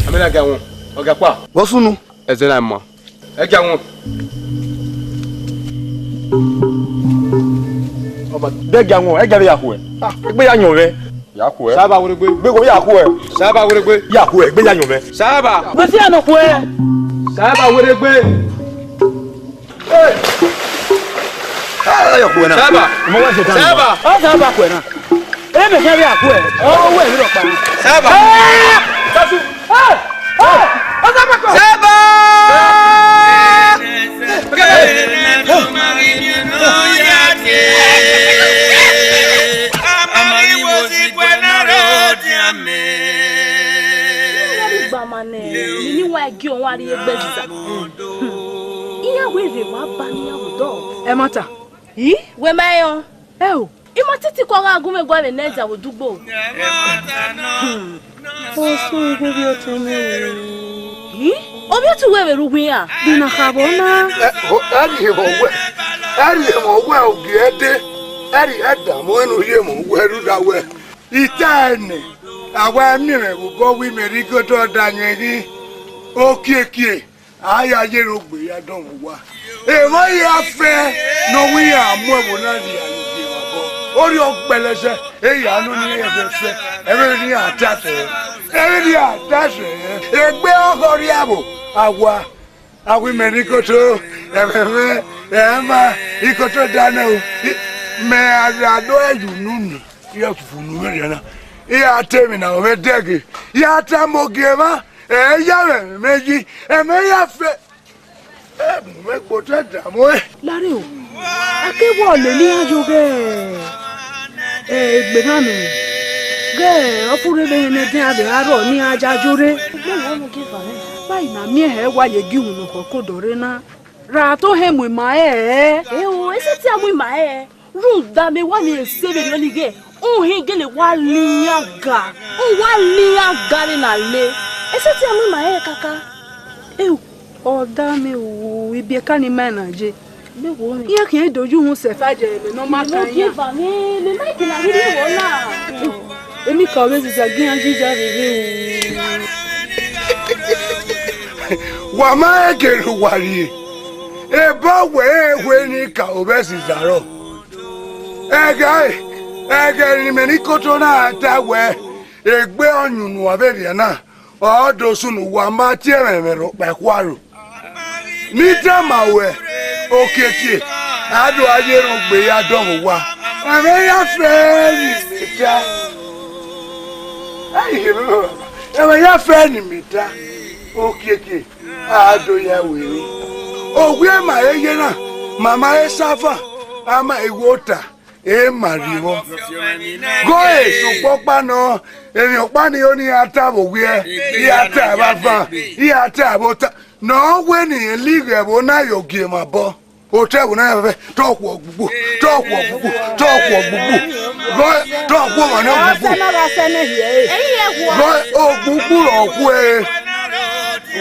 Amẹ na ga wọn, ọ ga kpa. Vbọ sunu? Ẹzẹ na ma. Ẹ ga wọn. Ọba, de ga wọn, ẹ ga vbe ya khuẹ. Ah, egbe ya yọn mwẹ. Ya khuẹ. Saba were gbe. Gbe ko ya khuẹ. Saba were gbe. Ya khuẹ, egbe ya yọn mwẹ. Saba. Gbesi ya nọ khuẹ. Saba were gbe. Hey! Ah, ya khuẹ na. Saba. Mo wa se tan. Saba. Ọ Saba khuẹ na. Ẹ mẹ kẹ vbe a khuẹ. Ọ wẹ vbe rọ kpa. Saba. Ah! Kasu. Ah! Ah! Ọ Saba khuẹ. Saba. Iran rhie igba ma nẹ, nini wa gie ọmwa rrie egbe Ẹziza. Iran wẹ rre wa ba ne iran vbe odọ. Ẹmwata. I? Wẹ ma rẹn ọẹn? Ẹo. I ma titi kọ gha gu mwẹ gualọ ne Ẹziza vbe odugbo. Ọsẹ igho vbe ọtẹn mwẹ o. I? Ovbiotọ uwẹ vbe rre uwu iran. Di na kha vbọ na? Ẹ, ho, ẹ rhie emọ wẹ, ẹ rhie emọ wẹ ogie ẹdẹ, ẹ rhie ẹdamọ ẹn ne u rhie emọ wẹ rhunmwuda wẹ. I tae nẹ, a wa miẹn mwẹ vbe obọ wẹ imẹ rre igodo ọdayọn eghi, okiekie, a ya ye rre ogbe ya dọnmwẹ owa. Emwa hia fẹ ne ọ wẹ iran mu ẹvbo na rhie aro gie vbe obọ. Orhiọn gbẹlẹsẹ, ehia nọ ne iran fẹ, ẹmwẹ ne iran ta sẹ, ẹmwẹ ne iran ta sẹ, egbe ọkhọ rhie vbo, a wa. Avbe imẹ ne ikoto, ẹmwẹ mwẹ, ẹ ma, ikoto danẹ o. I, mẹ a gha do ẹre unu ni, iran fufu unu vberriọ na. Iran te emwi na mwẹ dẹghe, iran tama ogie mwa, ẹ ya mwẹ ẹmwẹ yi, ẹmwẹ ya fẹ. Ẹ mu mwẹ gbe otọ ẹdamwẹ. Lare o, a ke wa lele iran yo ghẹ, ẹ, egbe na nẹ, ghẹ ọ furre vbe ehe ne ẹdẹn a vbe gha rrọọ ne iran ya yo rre. Egbe na nọ gie eva mwẹ. Vbe a i na miẹn hẹ wa ye gie uhunmwu ne ọ khọ ke odọ rre na, ra to hẹ mu ima ẹre. Eo, ẹ sẹtin a mu ima ẹre. Rhunmwuda mẹ wa miẹn ese vberriọ ni ghẹ, uhẹn gele wa la iran ga, u wa la iran ga vbe na le. Ẹ sẹtin a mu ima ẹre kaka. Eo, ọ da mẹ o, ibiẹka ni ma na ye. Iran khian do ye uhunmwu sẹ fa ye ẹmwẹ ne ọ ma kan iran. Mẹ ma ke na rhirhi vbọ na. Emika ọvbẹ Ẹziza gie iran jija rere o. Wa ma rẹn gele uwa rrie, ebe wẹ rẹn wẹ ne I ka ọvbẹ Ẹziza rrọọ. Ẹghẹ, ẹghẹ ne imẹ ne ikoto na ta wẹ, egbe ọyunnuan vberriọ na, ọ do sunu uwa ma tie ẹmwẹ mwẹ rhọkpa ẹkhuaro. Ne I tama ruẹ, okiekie, a do a ye rhọgbe ya dọmwẹ owa. Ẹmwẹ ya fẹ ne imẹ ta. Ẹmwẹ ya fẹ ne imẹ ta. Okiekie, a do ya were. Owiẹ ma he ye na, ma ma he safa, a ma he wo ota. E ma rhie vbọ. Gọe, sokpan ọkpa nọ, emwi ọkpa ni ho ne iran ta vbe owiẹ, iran ta vbe avan, iran ta vbe ota. Ne ọ wẹ ne irẹn la ighẹ ẹvbo na ye ogie mwẹ obọ. Otọ ẹvbo na ya fẹfẹ, te ọ khuẹ ogbugbu, te ọ khuẹ ogbugbu, te ọ khuẹ ogbugbu. Gọe, te ọ khuẹ ọmwa ne ogbugbu. Gọe, ogbugbu ọ khuẹ.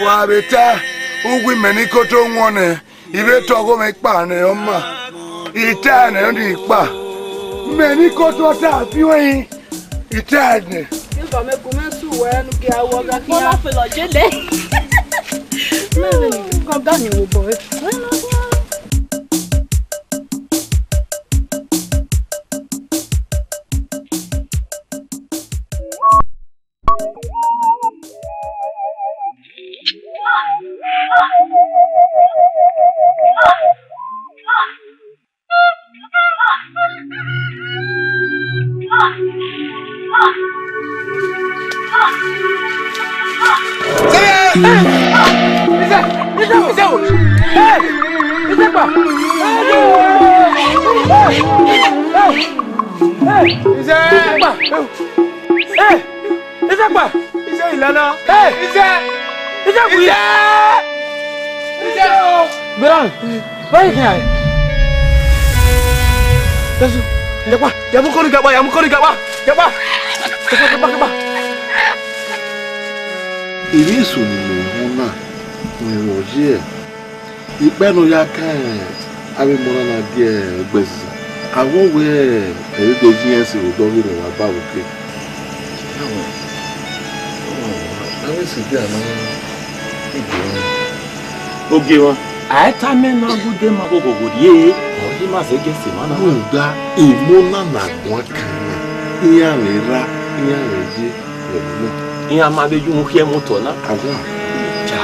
Wa vbe ta. Uwu imẹ ne ikoto wọn nẹ, I vbe tọ ọghomwẹ ikpa nẹ, ọ ma. I tae nẹ, ọ ni ikpa. Mẹ ne ikoto ta fi uẹn, I tae nẹ. Silver, mẹ gu mwẹ su wẹ ne u gie awọ gha khian. Mo na fẹlẹ je dẹ. Mẹ vbe ni, gọga ni wo bọ. Ize! Ize! Ize kpa! Ize ilana! Hey! Ize! Ize kpa! Ize! Ize o! Beran! Why you cry? Jesu! Japa! Ya mu kọni gaba! Ya mu kọni gaba! Japa! Japa! Japa! Japa! Ivbi esu ni mu uhunmwu na, mu ẹmwẹ oye. Ikpẹ ne ọ ya kan avbe emọ na na gie ẹgbẹe eziza, a wẹ wẹ ẹ i re de yin ẹse vbe odọ vberriọ wa ba vbe oke. Avbe sẹdẹ a ma gie mwẹ. Ogie mwa, a i tama ẹn ne agbọn ma ghogho rrie, ọ i ma zẹgiẹ sẹ emwa na. Rhunmwuda emọ na ne a guan kan na, iran vbe erha, iran vbe ye vbe ẹvbo na. Iran ma vbe ye uhunmwu khian mu otọ na. A wa. Ja.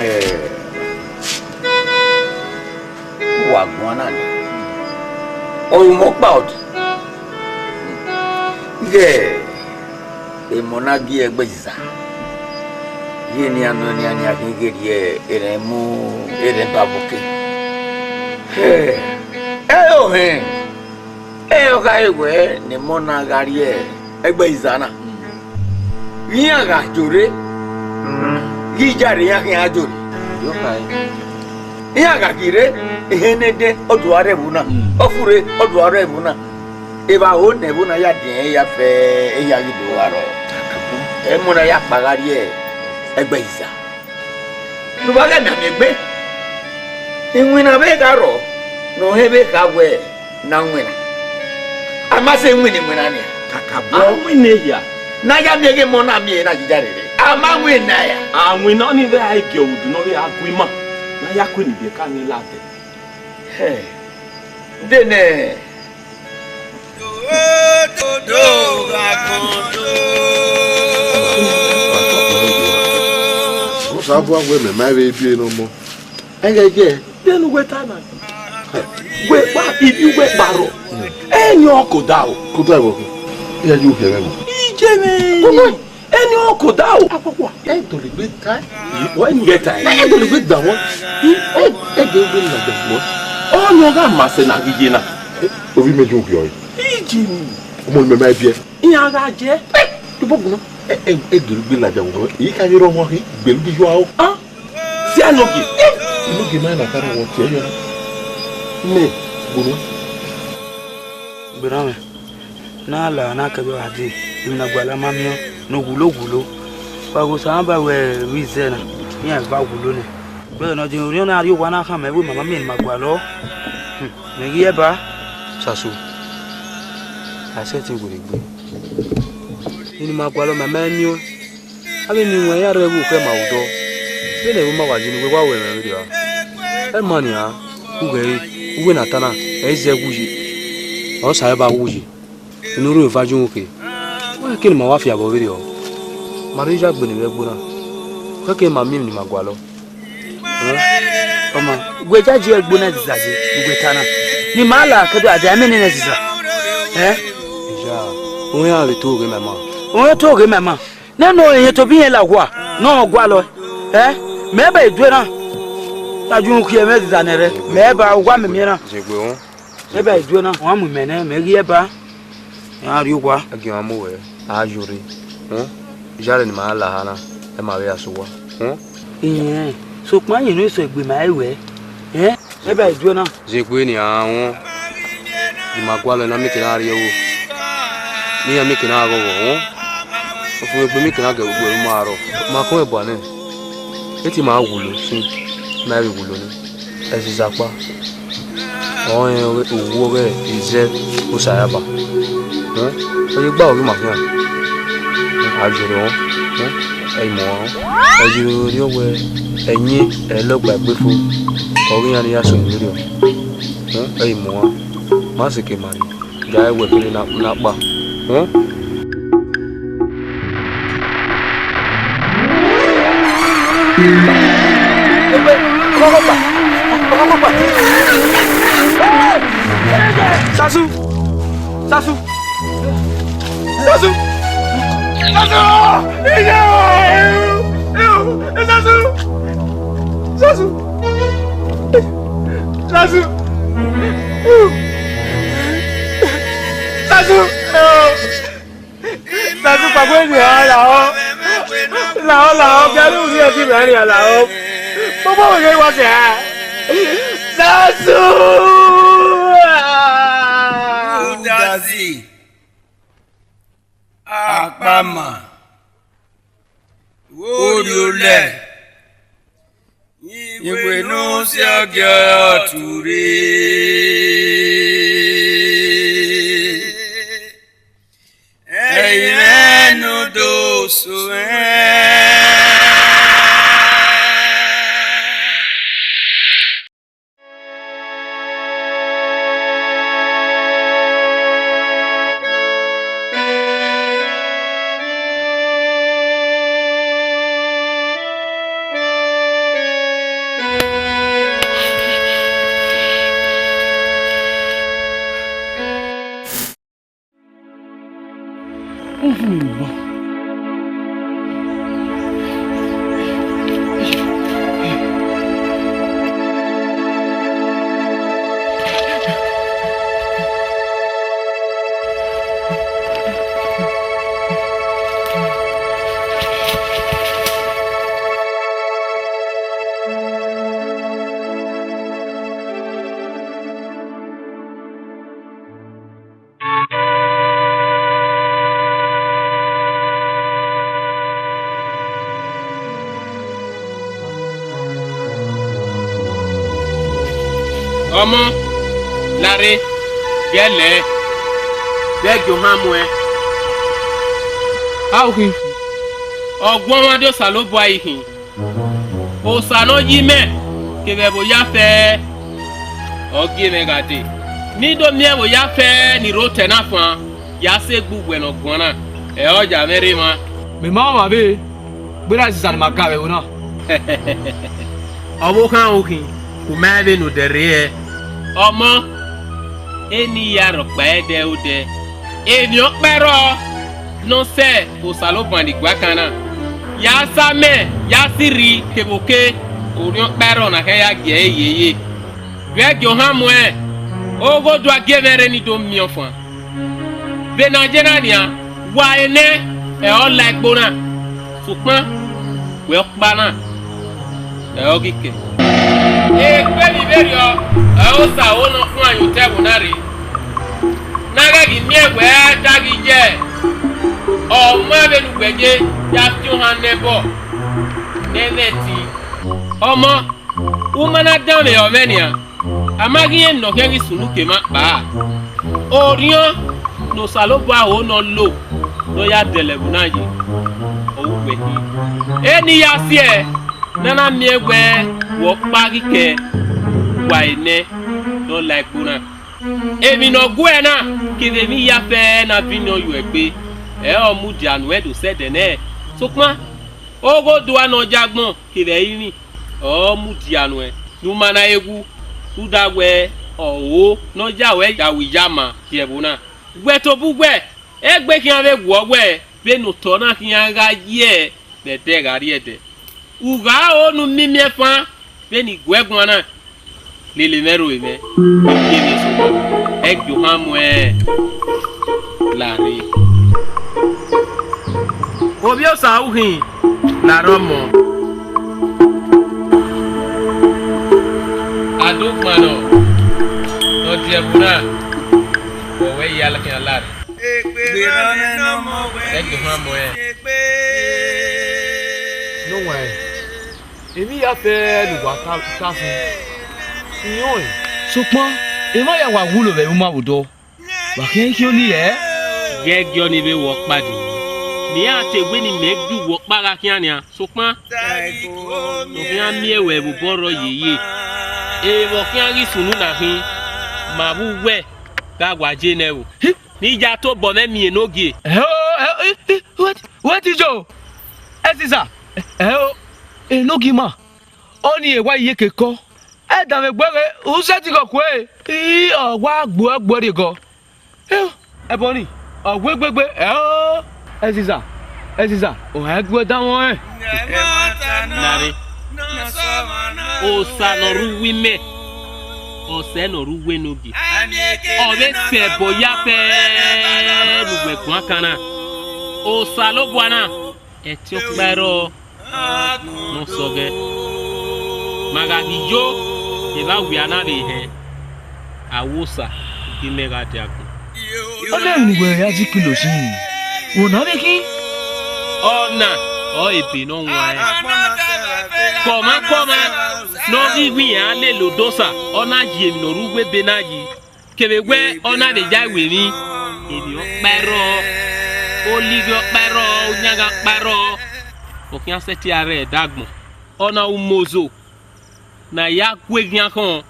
Eh, wa guan na nia. Ọ ru mwẹ ọkpa ọdọ. Ighẹ emọ na gie ẹgbẹe eziza. Iye nian nọ nian nian khin ghe rhie erhẹn mu erhẹn ba vbe oke. Ẹ, ẹ i re ohẹn, ẹ i re ọghe wẹ ne emọ na gha rrie ẹgbẹe eziza na. Iran gha jorre, ghi jare iran khian jorre. Iran gha ghi rre, ehe ne dẹ, ọ do gha rre ẹvbo na, ọ furre, ọ do gha rre ẹvbo na. Evba ho ne ẹvbo na ya diẹn ya fẹ eya ghi do gha rrọọ. Emọ na ya kpa gha rrie ẹgbẹe eziza. Ne uwa ghẹ mianmian egbe, iwinna vbe gha rrọọ ne ọ hẹn vbe kha wẹ ne a winna. A ma sẹ iwinna iwinna nia. Kakabọ. A winna ehia. Ne a ya miẹn ghe emọ na miẹn na jija rere. A ma winna ya. A winna ọnii vbe a i gie udu ne ọ vbe a gu ima. Ne a ya ku eni biẹ ka ni ladẹ. Hẹ. De nẹ. Osanobua wẹ mẹ ma vbe biẹ ne ọmọ. Ẹghẹ ye. Vbene uwẹ ta na, wẹ kpa ivbi uwẹ kparọ. Ẹni ọ koda o. Koda ẹvbo khin. Iran ye uhiẹn mwẹ. Iye mwẹ. Ẹni ọ koda o. Akwakwa, ẹ dọlegbe ta. Wẹ ni ghẹ ta. Ẹ dọlegbe da wọn. Ẹ, ẹ gẹ gbe na da wọn. Ọni ọ gha ma sẹ ne a ghi ye na. Ovbi mẹ ye uhiẹn ọre. Iye mwẹ. Ọmọ ni mẹ ma biẹ. Iran gha jẹ. Ẹ, tobọ bun na. Ẹ, ẹ, ẹ dọlegbe ladian vbe ọmọ. Ẹ i kha ghi rre ọmọ khin, gbele ubi yọ aro. Ah, si enogie. Enogie ma na kara wọ tie yọ na. Mẹ, gbọmọ. Gberanmwẹ, ne a la na kẹdẹ gha dee, emwi ne a gualọ ma miẹn, ne owulo owulo. Wa ghe Osanobua wẹ vbe izẹ na, iran eva wulo nẹ. Wẹ ne ọ din orhiọn na rrie owa na khama ẹvbo ma ma miẹn ne ima gualọ. Hmm, mẹ ghi ẹba. Saso, a sẹtin werriegbe. Eni ma gualọ ma ma miẹn. Avbe eni ruẹn ya rre ẹvbo ke ma odọ. Vbene ẹvbo ma wa ye ne uwẹ wa ru ẹmwẹ vberriọ. Ẹ ma nian, ughẹ ẹre, uwẹ ne a ta na, ẹ i zẹ ẹwu ye. Ọ sa ẹba wu ye. Unu rre eva ye uhunmwu ke. Wẹ kene ma wa fian vbe vberriọ. Ma rre ya gbe ne vbe ẹgbo na. Wẹ kene ma miẹn emwi ne ima gualọ. Ẹ, ọ ma, wẹ ya ye ẹgbo na ẹziza ye, uwẹ ta na. Ne ima la kẹdẹ a dia ẹmwẹ nene ẹziza. Ẹ? Iya, uwẹ iran vbe to ghe mẹ ma. Uwẹ to ghe mẹ ma. Nene ọre irẹn tobọ irẹn la owa ne ọ gualọ, ẹ? Mẹ ba e due na, na ju khian ẹmwẹ ẹziza nẹ rẹ, mẹ ba owa mẹ miẹn na. Mẹ ba e due na, ọ mu imẹ nẹ, mẹ ghi ẹba, iran rrie owa. Ẹgie ọmwa mu wẹ, a yore, iyare ne ima la ha na, ẹ ma vbe ya sẹ owa. Irẹn, sokpan irẹn ne ọ sẹ egbe ma ẹre wẹ, ẹ? Ebe a i duẹ na. Zẹ egbe ne iran wọn, de ima gualọ ne a miẹn ehe na rrie ẹvbo, ne iran miẹn ehe na ghọghọ wọn. Ọfumwegbe miẹn ehe na gu ẹre mu arọ. Ma kọn ẹbua nẹ, e te ima wulo sin, ma vbe wulo nẹ. Ẹzizakpa ọrọre uwu ọghe izẹ Osa Ẹyaba. Ọ ye gba ọghe ima khian, a ye rre ọnrẹn, ẹ i mu ọnrẹn. Ọ ye rriọ wẹẹ, ẹyin ẹlọgba egbe fo, ọ ghi iran ne ya sunu vberriọ, ẹ i mu ọnrẹn. Ma sẹ ke ma rrie, ga ẹe wẹ kherhe ne a kpa. Sasu! Sasu! Sasu! Sasu! Iya! Sasu! Sasu! Sasu! Sasu! Sasu, kpakpo eni ọre lahọ. Lahọ, lahọ, biẹ ne u rhie ẹdẹ mẹ ria lahọ. Kpọkpọ wẹ ghe wa sẹ. Sasu! Udasi. Akpama. Oriolẹ. Iwe ne u si ọgiẹ ọre ọ tu rre. Ẹi mwẹ ne u do so ẹn. Ọmọ, la rre, ghẹ lẹ, vbe gie ohan muẹn. A, u khin. Ọguọmwadia Osanobua i khin. Osa ne ọ yi mẹ kevbe ẹvbo ya fẹẹrẹ, ọ gie mwẹ gha dee. Ne I do miẹn ẹvbo ya fẹẹrẹ ni rre otọ na fan, ya sẹ egbe uwẹ ne ọ guan na, ẹ i ya mwẹ rre emwa. Mẹ ma ọmwa vbe, gberra Sisa ne ima ga vbe ẹvbo na. Ọvbokhan u khin, u ma rẹn vbene odẹ rre hẹ. Ọmọ, eni ya rhọkpa ẹdẹ odẹ, emwi ọkpa ẹrrọọ ne ọ sẹ Osanobua ni guakan na, ya sa amẹ, ya sirri kevbe oke, orhiọn ọkpa ẹrrọọ na khian ya gie ẹre yeye. Vbe gie ohan muẹn, oghodua gie mwẹ rre ne I do miẹn ọfan. Vbe ne a ye na nian, wa enẹ, ẹ i la egbe na, sokpan wẹ ọkpa na, ẹ i ghi kẹ. Egbe vbe vberriọ, ẹ i Osa ọre ọ na khuan ye otọ ẹvbo na rre. Ne a ghẹ ghi miẹn wẹ a da ghi ye, ọ ma vbene uwẹ ye ya fian ohan nẹ ẹbọ ne ẹ i mwẹ ẹtin. Ọmọ, u ma na danmwehọ mwẹ nian, a ma ghi rẹn ne ọ khian ghi sunu ke emwa kpao. Orhiọn ne Osanobua ho ne ọ lo ne ọ ya dẹlẹ ẹvbo na yi, ọ ru uwẹ khin. Eni ya siẹ ne a na miẹn wẹ wẹ ọkpa ghi kẹ, wa enẹ ne ọ la egbe na. Emwi ne ọ guẹ na kevbe emwi ya fẹẹrẹ ne a viọ iyuẹ egbe, ẹ i mudia nuẹn do sẹ ẹdẹ nẹ. Sokpan, oghodua ne ọ ye agbọn kevbe ẹrinmwi, ọ mudia nuẹn ne u ma na re wu, rhunmwuda wẹ ọ ho ne ọ ya ruẹ ya ru iyama ye ẹvbo na. Wẹ tobọ uwẹ, egbe khian vbe wuọ wẹ vbene otọ na khian gha ye vbe ẹdẹ gha rrie ẹdẹ. U gha ho ne u miẹn imiẹnfan vbene I gu ẹguan na. Lele mwẹ ro mwẹ, ẹ gie ohan muẹn la rre. Ovbi Osa u khin, la rre ọmọ. A Ukpọn nọ, ne ọ die ẹvbo na, ọ wẹ ya khian la rre. Gberra mwẹ ne ọ mọ wẹ ẹ gbe ohan mọ ẹn. Ne ọ wan ẹn, emwi ya fẹ ne uwa ta, ta fun, I rẹn ọẹn. Sokpan, emwa ya wa wulo vbe ẹvbo ima vbe odọ. Wa khian ikhian oni rẹ? Ghẹ gie ọnii vbe wẹ ọkpa dee. Mẹ iran te wẹ ne imẹ gie uwẹ ọkpa gha khian nian, sokpan, ne ọ khian miẹn wẹ vbe obọ rrọọ yeye. Emwa khian ghi sunu na khin, ma vbe uwẹ gha wa je nẹ ẹvbo. Hi! Ne I ya tobọ mwẹ miẹn enogie. Ẹo, ẹo, i, i, wẹ, wẹ te yo. Ẹziza, ẹo, enogie ima. Ọnii wa iyeke kọ. Ẹ danmwẹ egbe ghe, u sẹtin ghe ọkue, i, ọ wa gbuẹ gbuẹ rrie gọ. Ẹo, ẹbọ nii, ọ wẹ egbegbe, ẹo, Ẹziza, Ẹziza, ọ rẹn gu ẹdanmwẹ ọnrẹn. Nare, Osa ne ọ rre uwu imẹ, ọ sẹ ne ọ rre uwu enogie. Ọ vbe sẹ ẹbọ ya fẹẹ ne uwẹ guan kan na. Osanobua na, ẹtin ọkpa i rrọọ ne ọ sẹ ọghẹ. Ma gha ghi yo, evba wia na vbe hẹn, a wẹ Osa, gie imẹ gha dia agbọn. Ọ na emwi ne uwẹ ya zẹ ikilo sin, wẹ ọna vbe khin? Ọna ọrọre ebe ne ọ wan ẹn. Kọmwa kọmwa ne ọ ghi wẹ iran lele odẹ Osa, ọ na yi emwi ne ọ rre uwu ebe na yi. Kevbe wẹ ọ na vbe ya iwe emwi, emwi ọkpa i rrọọ, olighi ọkpa i rrọọ, uyanghan ọkpa i rrọọ, ọ khian sẹtin a rre ẹdagbọn. Ọna umozo ne a ya gu eghian khọn,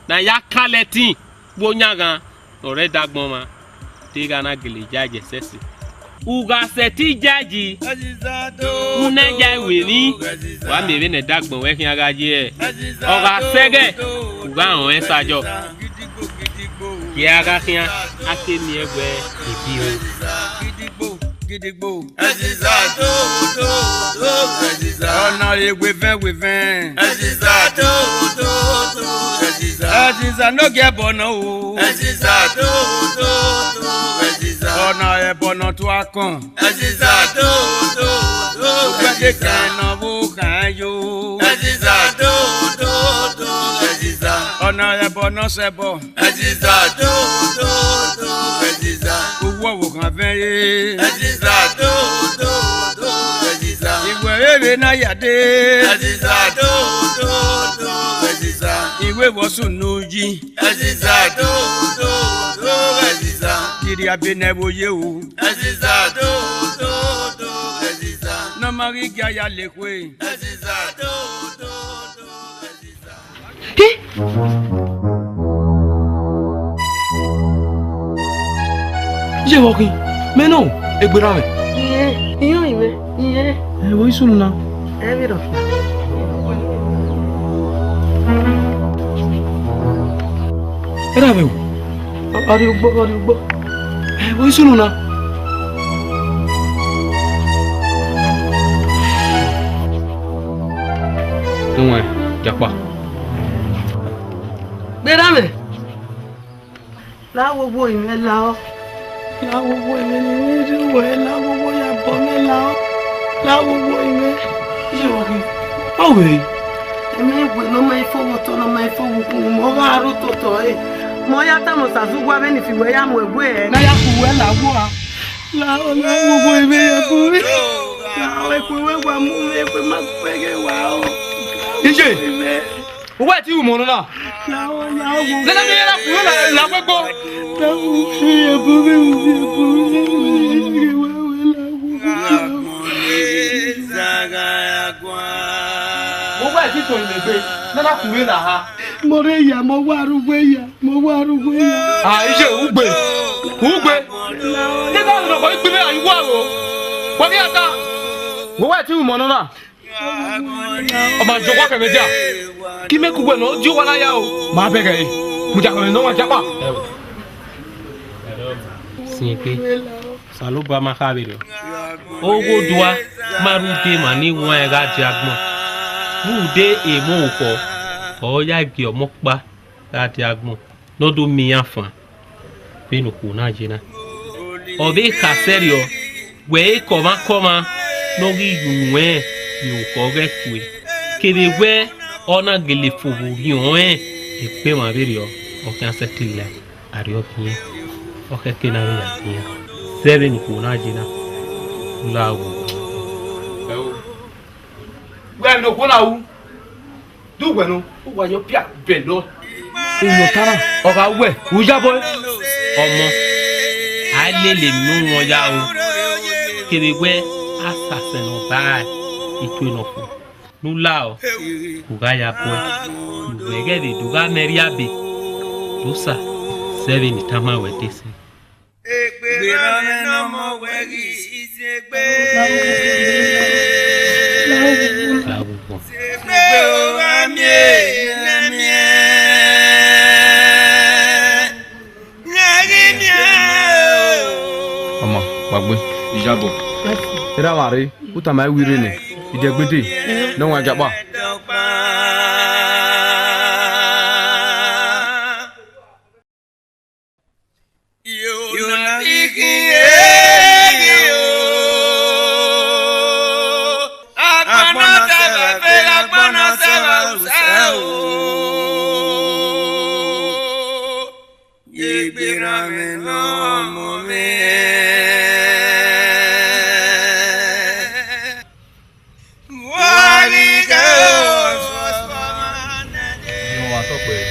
ne a ya ka lẹtin vbe uyanghan ne ọ rre ẹdagbọn mwa, deghẹ a na gele yayi ẹsẹse. U gha sẹtin yayi, u na ya iwe emwi, wa miẹn vbene ẹdagbọn ruẹ khian gha ye. Ọ gha sẹ ẹghẹ, u gha rẹn ọnrẹn sa yọ. Gie a gha khian, a ke miẹn wẹ ebi ho. Gidigbo, gidigbo. Ẹziza do, do, do, Ẹziza. Ọna re wevẹn, wevẹn. Ẹziza do, do, do, Ẹziza. Ẹziza ne ogie ẹbọ nọ o. Ẹziza do, do, do, Ẹziza. Ọna ẹbọ nọ tua kọn. Ẹziza do, do, do, Ẹziza. Ugbẹdẹ kẹrẹn nọ vbe okhan yo. Ẹziza do, do, do, Ẹziza. Ọna ẹbọ nọ sẹ ẹbọ. Ẹziza do, do, do, Ẹziza. Uwu ọvbokhan vẹn re. Ẹziza do, do, do, Ẹziza. Iwẹ rere na ya dee. Ẹziza do, do, do, Ẹziza. Iwẹ vbe ọ sunu yi. Ẹziza do, do, do, Ẹziza. Ghirriabe ne ẹvbo ye o. Ẹziza do, do, do, Ẹziza. Ne ọ ma ghi gie a ya lekhue. Ẹziza do, do, do, Ẹziza. Hi! Ye vbe ọ khin? Mẹ nọ, egbe rran mwẹ. Iye, iye, iye, iye. Ẹ, vbe ọ i sunu na? Ẹ vbe rọ. Erha mwẹ o. Ọ rrie ugbo, ọ rrie ugbo. Ẹ, vbe ọ i sunu na? Uwẹn, yakpa. Gberra mwẹ. La wowo mwẹ la ọ. La wowo mwẹ ne I rhie uwẹ, la wowo ya bọ mwẹ la ọ. La wowo mwẹ. Iye vbe ọ khin? Ọ wẹ? Emwi wẹ ne ọ ma ifo vbe otọ, ne ọ ma ifo vbe ukpọn, mẹ ọ gha rre ototọ ẹre. Mẹ ọ ya tama Osazuwa vbene I fi wẹ ya mu ẹwe ẹre. Ne a ya khu uwẹ la vbe ua. La ọ, la wowo mwẹ ya bọ mwẹ. La ọ, ekhue wẹ wa mu mwẹ, ekhue ma gu ẹghẹ wa ọ. Iye. Uwẹ te ru mọ nọ na? Nana mi yẹn na kuru na la gbogbo. Uwẹ te to imẹ gbe, nana kuru na ha. Mo rhe ya, mo wa ru uwẹ ya, mo wa ru uwẹ ya. Ah, iye ugbe, ugbe. Nana mi nọ kọ ikpẹmẹ ayi wa ro. Wa ni ata. Uwẹ te ru mọ nọ na? Ọ ma jọ owa kẹ mwẹ dia. Ke imẹ ku wẹ ne ọ di owa na ya o. Ma bẹghe ẹre. Mudia ọmwa ne ọ wa japa. Sin egbe. Osanobua ma kha vberriọ. Oghodua ma rhunmwuda emwa ni wan ẹn gha dia agbọn. Rhunmwuda emọ orukhọ, ọ ya gie ọmọ ọkpa gha dia agbọn. Ne ọ do miẹn iran fan vbene okhuo na ye na. Ọ vbe kha sẹrriọ wẹ, kọmwa kọmwa ne ọ ghi ye unu ẹnrẹn vbe orukhọ ghẹ kue, kevbe wẹ ọ na gele fo vbe orhiọn ẹnrẹn. Ekpe emwa vberriọ, ọ khian sẹtin la, arriọ khian, ọ khẹke ne a vbe ya khian. Zẹ vbene ikhuo na ye na, la wo. Wẹ ne okhuo na ru, du wẹ nọ, uwa yọ pia bẹn nọ. Iyọnta na, ọ gha wẹ, u yabọ. Ọmọ, a lele emwi ne u wọn ya ru, kevbe wẹ a sasẹ ne ọ ba itue nọ fo. Ne u la ọ, u gha ya bọe, u vbe ghẹ vbe do gha mẹ rrie abe, do sa, zẹ vbene I tama ruẹ dee sẹ. Egbe rran mwẹ ne ọmọ wẹ ghi si egbe. Egbe o gha miẹn, ne miẹn. Ọmọ, wa gbe. Iyabọ. Erha mwa rre, u tama ẹre wẹ I rre nẹ, Idẹgbede, ne ọ wan Jakpa. Ye gbe rran mwẹ ne ọmọ mwẹ. Wa ghi ghe o. Irẹn wa tọ kpẹre.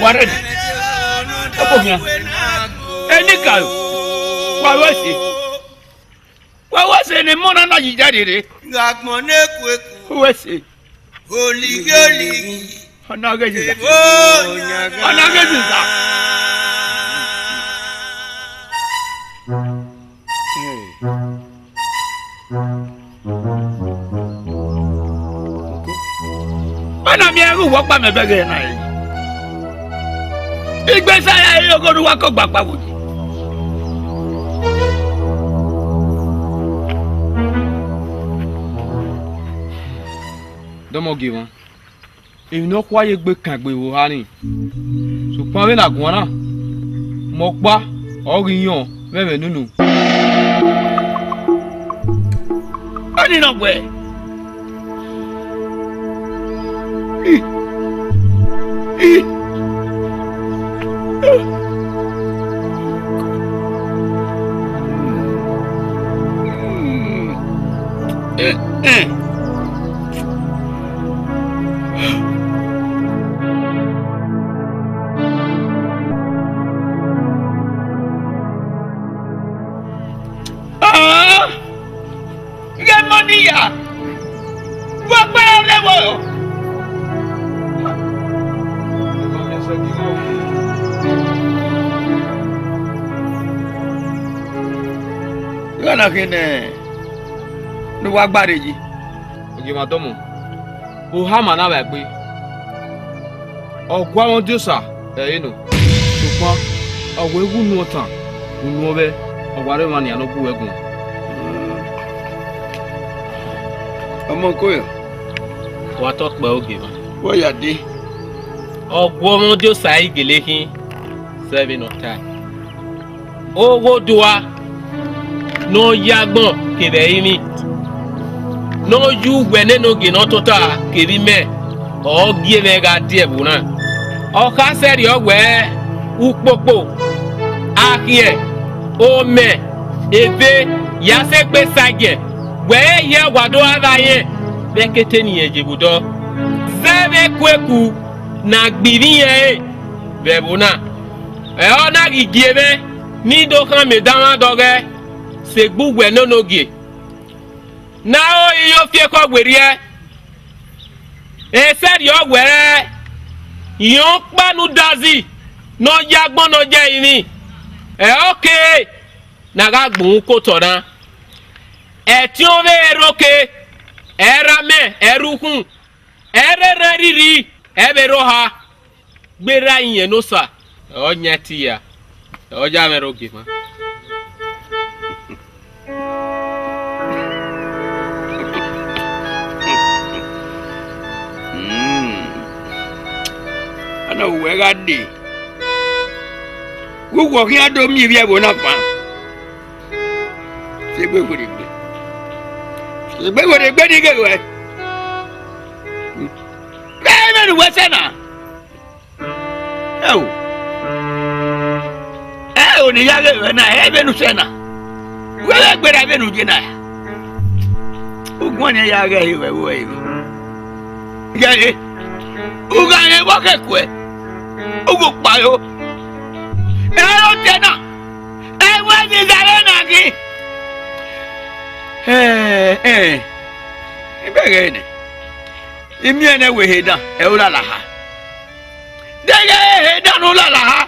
Wa rẹ nẹ. Ọkọ khian. Enikaro. Wa ru ẹse. Wa ru ẹse ne emọ na na yi ya rere. Gha gbọn ne kueku. Ru ẹse. Olighi, olighi. Ọna ghe Jizọs. Ọna ghe Jizọs. Ọna miẹn ẹghẹ uwọ kpa mẹ bẹghe na re. Igbesa ya re ogho ne uwa kọ gbagba wo yi. Dọmọ gie mwa. Emwi ne ọ khua ye egbe kan egbe vbe oha nii, sokpan vbene a guan na, mẹ ọkpa ọ ghi yọn vbe ẹmwẹ nunu. Ọnii nọ wẹẹ, Ah! Ghe mọ ni ya, wẹ ọkpa ra rre ẹvbo. Ighẹ na khin nẹ, ne uwa gba rre yi. Ogie mwa dọmọ, oha ma na vbe egbe, ọ gua mwẹ odiosa ẹre nọ, sokpan ọ wẹ ghẹ unu ọtan, unu ọvbẹ, ọ wa rre emwa nian ne ọ bu uwẹ guan. Ọmọ ko yọ. Wa tọ kpẹ ogie mwa. Wẹ ya dee. Ọ gua mwẹ odiosa igele khin, zẹ vbene ọ tae. Oghodua ne ọ ya agbọn kevbe ẹrinmwi, ne ọ ya uwẹ nene ogie ne ọ tota kevbe imẹ, ọ gie mwẹ gha die ẹvbo na. Ọ kha sẹrriọ wẹẹ ukpokpo, akhiẹ, omẹ, eve, ya sẹ egbe sa igiẹ, wẹ ẹre hia wa do gha vba rẹn vbe ẹkete ne irẹn ye vbe odọ. Zẹ vbe ekueku ne a gbe ivbi irẹn ẹre vbe ẹvbo na. Ẹ ọ na ghi gie mwẹ ne I do khama edanmwa dọghẹ, sẹ egbe uwẹ nene ogie. Ne a ro iro fi ekhọe werriẹ, ẹsẹrriọ wẹẹ, irẹn ọkpa ne udazi ne ọ ya agbọn ne ọ ya ẹrinmwi, ẹ ọ kere ne a gha gbe uhunmwu ke otọ na. Ẹtin ọvbehe ẹrroke, ẹ rre amẹ, ẹ rre ukhun, ẹ rre erhan irhirhi, ẹ vbe rre oha. Gberra iyẹn ne Osa, ọ yan ẹtin ya, ọ ya mwẹ rre ogie mwa. Hmm. Ana wẹ gha dee, vbe uwẹ ọ khian do miẹn ivbi ẹvbo na fan? Sẹ egbe werriegbe. Sẹ egbe werriegbe ni ghe ruẹ. Vbe ẹmwẹ ne uwẹ sẹ na? Ẹo, ẹo ne I ya ghe ruẹ na, ẹ vbene u sẹ na. Wẹ vbe gberra vbene u ye na. Uguan ne I ya ghe ẹre ruẹ vbe ẹre. Gẹre, u gha rẹn vbe ọ khẹ kuẹ, u gu kpao. Ẹ i re otọ na, ẹ i wẹ ne I zẹvbe na ghi. Ẹ, ẹ, I bẹghe nẹ, I miẹn nẹ wẹ ehe dan, ẹ i re olalaha. Deghẹ ehe dan ne olalaha,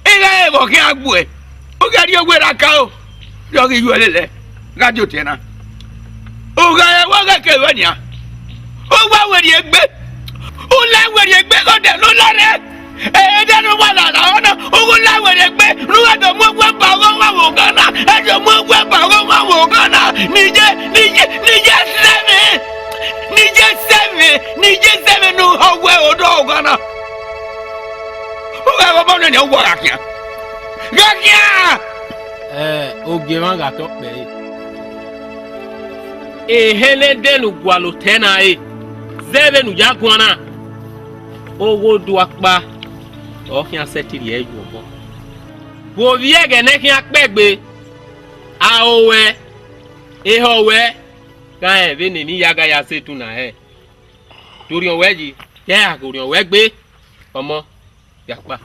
I gha re vbe ọ khian gbuẹ, u gha rhie owa erha ka ro, rhie ọghe iyuẹ lele, gha die otọ na. U gha re vbe ọ ghẹ ke ruẹ nian, u wa werriegbe, u la werriegbe ghe odẹ ne u la rre. Ẹdẹ ne u wa lala ọna, u gu la werriegbe, ne u gha do mu owa ba ọghe ọmwa vbe oghan na, ẹ do mu owa ba ọghe ọmwa vbe oghan na, ne I ye, ne I ye, ne I ye sẹ mwẹ, ne I ye sẹ mwẹ, ne I ye sẹ mwẹ ne u họ wẹ odọ oghan na. U gha vbe obọ nene uwa gha khian. Gha khian! Ẹ, ogie mwa gha tọ kpẹre. Ehe ne ẹdẹ ne u gualọ otọ na re, zẹ vbene u ya guan na, ogho do akpa, ọ khian sẹtin rhie yu obọ. Vbe ovbi ẹghẹ ne ẹ khian kpẹgbe, aro ruẹ, ehọ ruẹ, gha rẹn vbene emwi ya gha ya sẹ etu na hẹ. Do rhiọn wẹ yi, ya gha gho rhiọn wẹ gbe, ọmọ, ya kpa.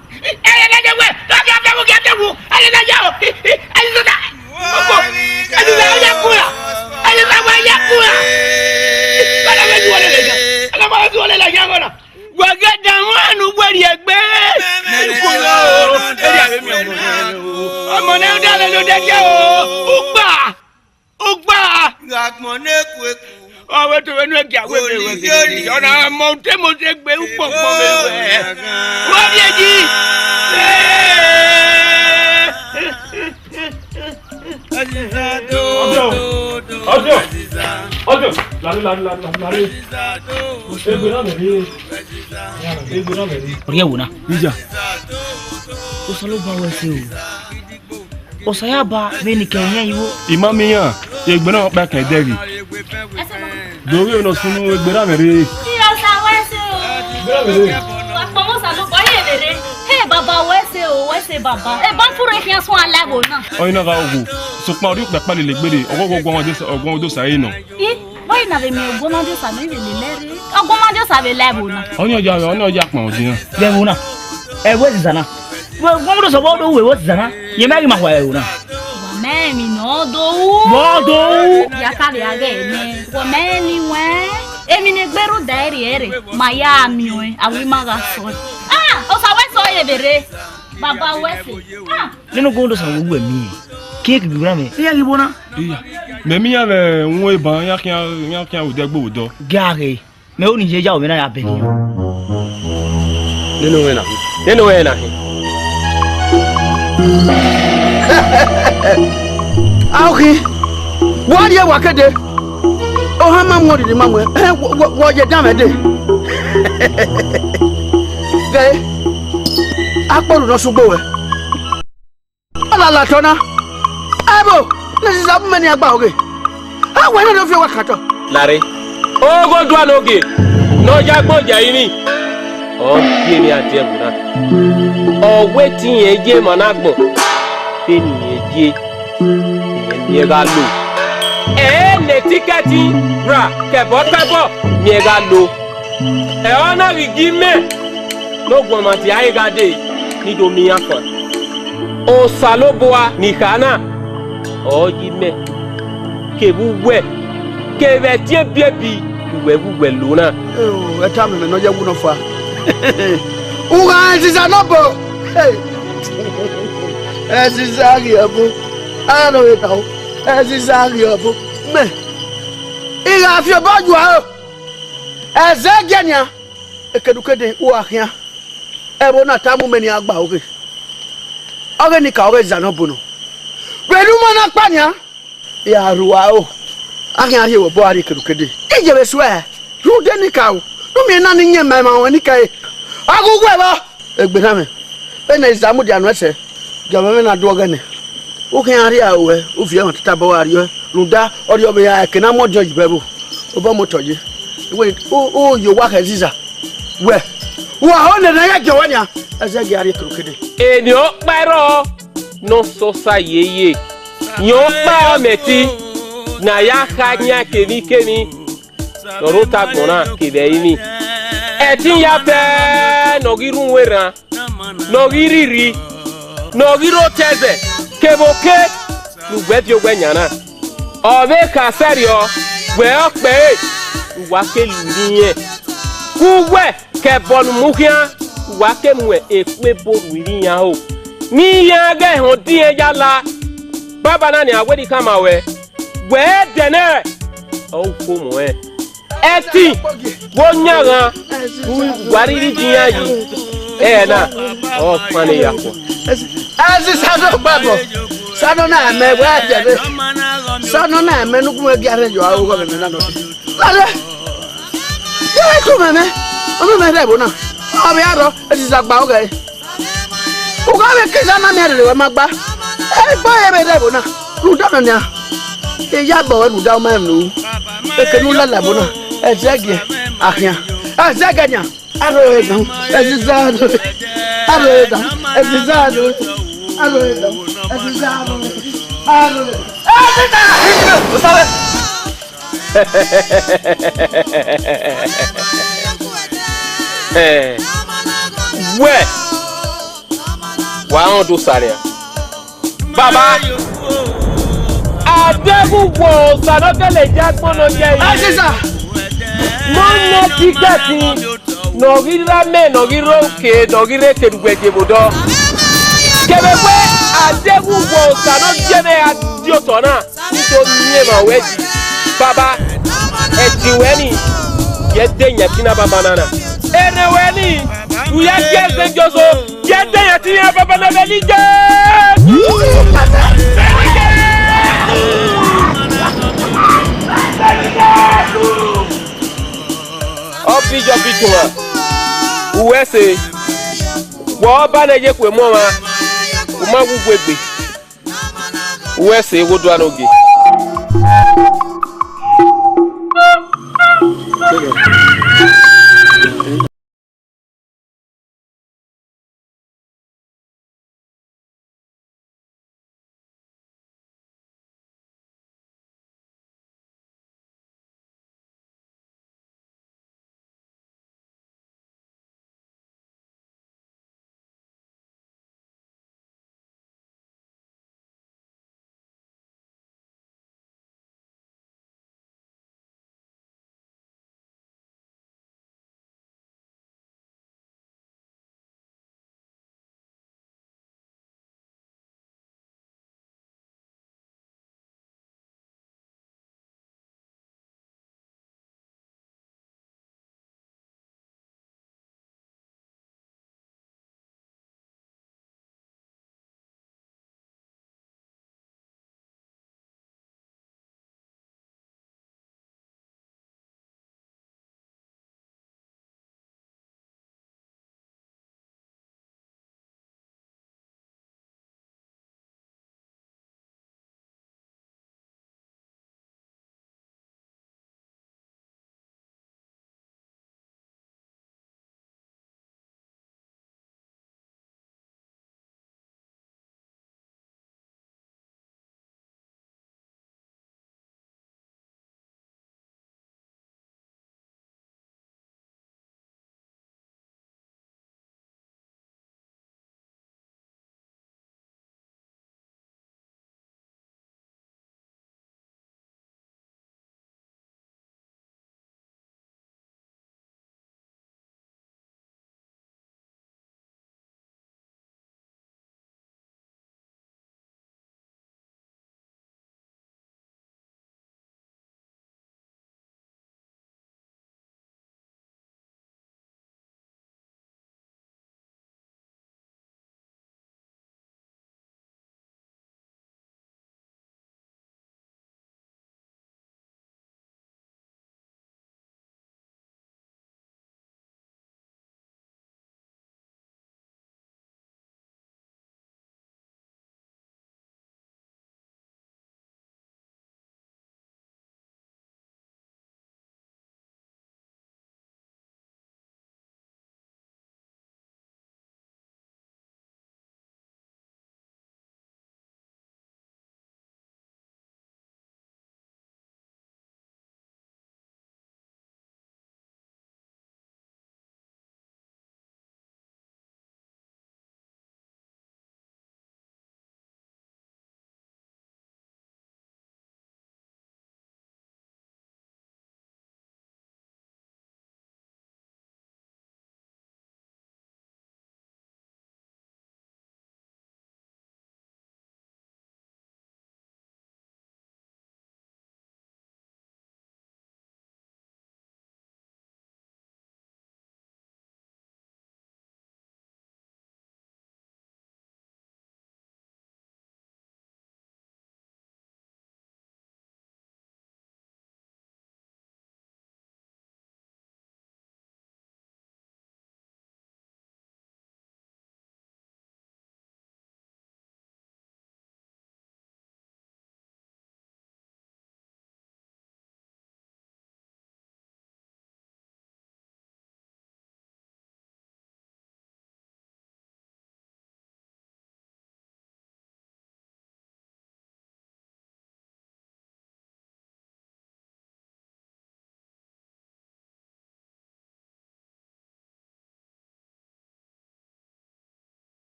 Ẹyẹ ne ye wẹ, lọ gha fiawu, gha fiawu, ẹyẹ ne ye o, ẹyẹ ne ye o, ẹyẹ ne ye kura, ẹyẹ ne ye kura. Kala me ju ole le ya, kala me ju ole le ya gona. Wa gha da wan nu wẹrriegbe. Ẹyẹ kura, ẹyẹ ne miẹn ọmọ. Ọmọ ne da le lo de je o, ugba. Ugba! Gha gbọn ne ekueku. Ọ wẹ to vbe nu ẹgia wẹ vbe wẹ vbe. Ọ na mọ te mo te gbe ukpọkpọ vbe wẹ. Wẹ rhie yi. Ọjọ, ọjọ, ọjọ, lari, lari, lari, lari, lari. Egbe na mẹ rhie. Egbe na mẹ rhie. Ọ rhie ẹvbo na. Ija. Osanobua wẹ ẹse o. Osa ya ba vbene I kẹ irẹn igho. I ma miẹn iran, egbe na ọkpa kẹ dẹghe. Do ghe ne ọ sunu egbe na mẹ rre. Iye Osa wẹ ẹse o. Egbe na mẹ rre. Wa kpọnmwẹ Osanobua, ọ ye vbe rre. He baba wẹ ẹse o, wẹ ẹse baba. Eba furre khian suẹn la ẹvbo na. Ọyẹn na gha gho. Sokpan ọ rhie okpia kpa lele egbe rre, ọghọghọ ọguọmwadia Osa, ọguọmwadia Osa ẹre nọ. I, wẹ na vbe miẹn ọguọmwadia Osa ne ọ vbe lele ẹre. Ọguọmwadia Osa vbe la ẹvbo na. Ọnii ọ ya, ọnii ọ ya kpọnmwẹ ọdiọn. Vbe ẹvbo na. Ẹvbo eziza na. Vbe ọguọmwadia Osa vbe ọ do ru ẹvbo eziza na. Yẹn ma ghi ma khua ẹvbo na. Wa mẹ emwi ne ọ do ru. Vbe ọ do ru. Ya ka vbe a ghẹ nẹ. Wa mẹ emwi wẹn. Emwi ne egbe rhunmwuda ẹre rre, ma ya miẹn ọẹn, a wẹ ima gha sọe. Ah, Osa wẹ ẹse ọ ye vbe rre. Baba wẹ ẹse. Ah. Nene ọguọmwadia Osa vbe uwu ẹmwẹ. Ke egbe na mẹ. Iran ghi vbo na? Iya. Mẹ miẹn iran vbe uhunmwu eban, iran khian, iran khian vbe odẹ gbe vbe odọ. Gie a ghe, mẹ ho ne I ye ya mwẹ na ya bẹghe iran. Nene owẹ na, nene owẹ na. Aho khin, wa rrie wa kede. Ohan ma mu oriri ma mu, eh, wọ, wọ, wọ ye danmwẹ dee. Ghe, akpọlu ne ọ sẹ ugbo ruẹ. Ọ lala otọ na. Ẹvbo ne eziza mu mẹ ne iran gba oghe. A wẹ ne ọ do fi owa kan otọ. Lare. Oghodua ne ogie ne ọ ya agbọn ya rinmwian. Ọ gie emwi adiẹvbo na. Ọ wẹ te irẹn ye emwa na agbọn. Vbene irẹn ye, irẹn miẹn gha lo. Ẹ i re ne etikẹti ra kẹbọkẹbọ miẹn gha lo. Ẹ ọna ghi gie imẹ ne oguọmwadia ẹre gha dee, ne I do miẹn iran fan. Osanobua ni kha na, ọ ye imẹ, kevbe uwẹ, kevbe ẹtin ebiebi ne uwẹ vbe uwẹ lo na. Eo, ẹta mwẹ ne ọ ye ẹwu nọfua. U gha rẹn eziza ne ọ bọ. Hey. Eziza ghi ẹvbo. Aro vbe ta o. Eziza ghi ẹvbo. Mẹ, I gha fi obọ yua o. Ẹzẹ gie nian. Ekedukede, uwa khian. Ẹvbo na ta mu mẹ ne iran gba oghe. Ọghe ni ka ọghe zan nọ bunu. Vbe ne u ma na kpa nian, ya rua o. A khian rhie vbe obọ a rrie ekedukede. I je vbe suẹ, rhunmwuda enikaro, ne u miẹn na ni yẹn ma emwa ruẹn ni kẹre. A ghe uwu ẹvbo. Egbe na mwẹ, vbene I za mudia nuẹn sẹ, gie ọmọ mwẹ na do ọghẹnẹ. U khian rhie aro ruẹ, u viọ ẹmwata tata obọ gha rriọ, rhunmwuda ọ rhie ọvbehe eke ne a mu ọdiọn yi vbe ẹvbo. Obọ motọ ye. Wẹ, u, u ye owa khẹ eziza. Wẹ, Wa ho nene ya gie wẹ nian. Ẹzẹgiẹ a rrie kere ukede. Eni ọkpa ẹrọ ne ọ sọsa yeye. Yan ọkpa ọmẹti ne a ya kha yan kemwikemwi ne ọ rre ota agbọn na kevbe ẹrinmwi. Ẹtin ya fẹ ne ọ ghi rhunmwu erhan, ne ọ ghi rhirhi, ne ọ ghi rre otọ ẹzẹ kevbe oke ne uwẹ viọ owẹ yan na. Ọ vbe kha sẹrriọ wẹ ọkpẹre, uwa ke lu irẹn. Ke uwẹ ke ẹbọ ne u mu khian, uwa ke mu ekpebo ru irẹn ho. Ne iran ghẹ họn diẹn ya la. Baba na nian wẹ ne I khama ruẹ, wẹ ẹdẹ nẹ, ọ ru fo mu ẹn. Ẹtin vbe oyan ghan, wa rhirhi dian yi, ẹre na ọ fan ne ya khuọ. Ẹzi Sano gbabọ, Sano na mẹ wẹ ẹdẹ nẹ, Sano na mẹ ne ugbẹn gia rhẹn yọ aro ghọmwẹ mẹ na nọ. Lale, yẹ wẹ ku mẹ mẹ, ọ mẹ mẹ rẹ ẹvbo na, ọ vbe a rrọọ, Ẹzi Zagba ọghẹe. U gha vbe ke Sano miẹn rere wẹ ma gba. Egbe ọre vbe rre ẹvbo na, rhunmwuda ọnọnian. Iyabọ ruẹ rhunmwuda u ma rẹn unu. Eke ne u lala ẹvbo na, Ẹzẹgiẹ, a khian. Ẹzẹgiẹ nian, a rhọre dan, Ẹzi Zagba. A rhọre dan, Ẹzi Zagba. A rhọre dan, Ẹzi Zagba. A rhọre dan. Ẹzi Zagba! Wẹ, wa rẹn Odosa nian. Baba, a deghẹ u wo Osa ne ọ gele ye agbọn ne ọ ye ẹre. Ẹ sisa. Ne ọ nọ ẹdẹ igbetin, ne ọ ghi rre amẹ, ne ọ ghi rre oke, ne ọ ghi rre ekedugbe die vbe odọ. Kevbe wẹ, a deghẹ u wo Osa ne ọ ye ẹmwẹ gha die otọ na. Udo miẹn emwa ruẹ yi. Baba, ẹtin ruẹ ni, ye ẹdẹ yan ẹtin na baba na na. Erhẹn ruẹ ni, u ya gie ẹzẹ Jesu, ye ẹdẹ yan ẹtin iran baba na vbe ẹli Jesu. Ọ bi jọ bi tuma, u wẹ ẹse, wẹ ọba ne ye ekhue mu ọmwa, u ma wu uwegbe. Uwẹ ẹse, ghodua ne ogie.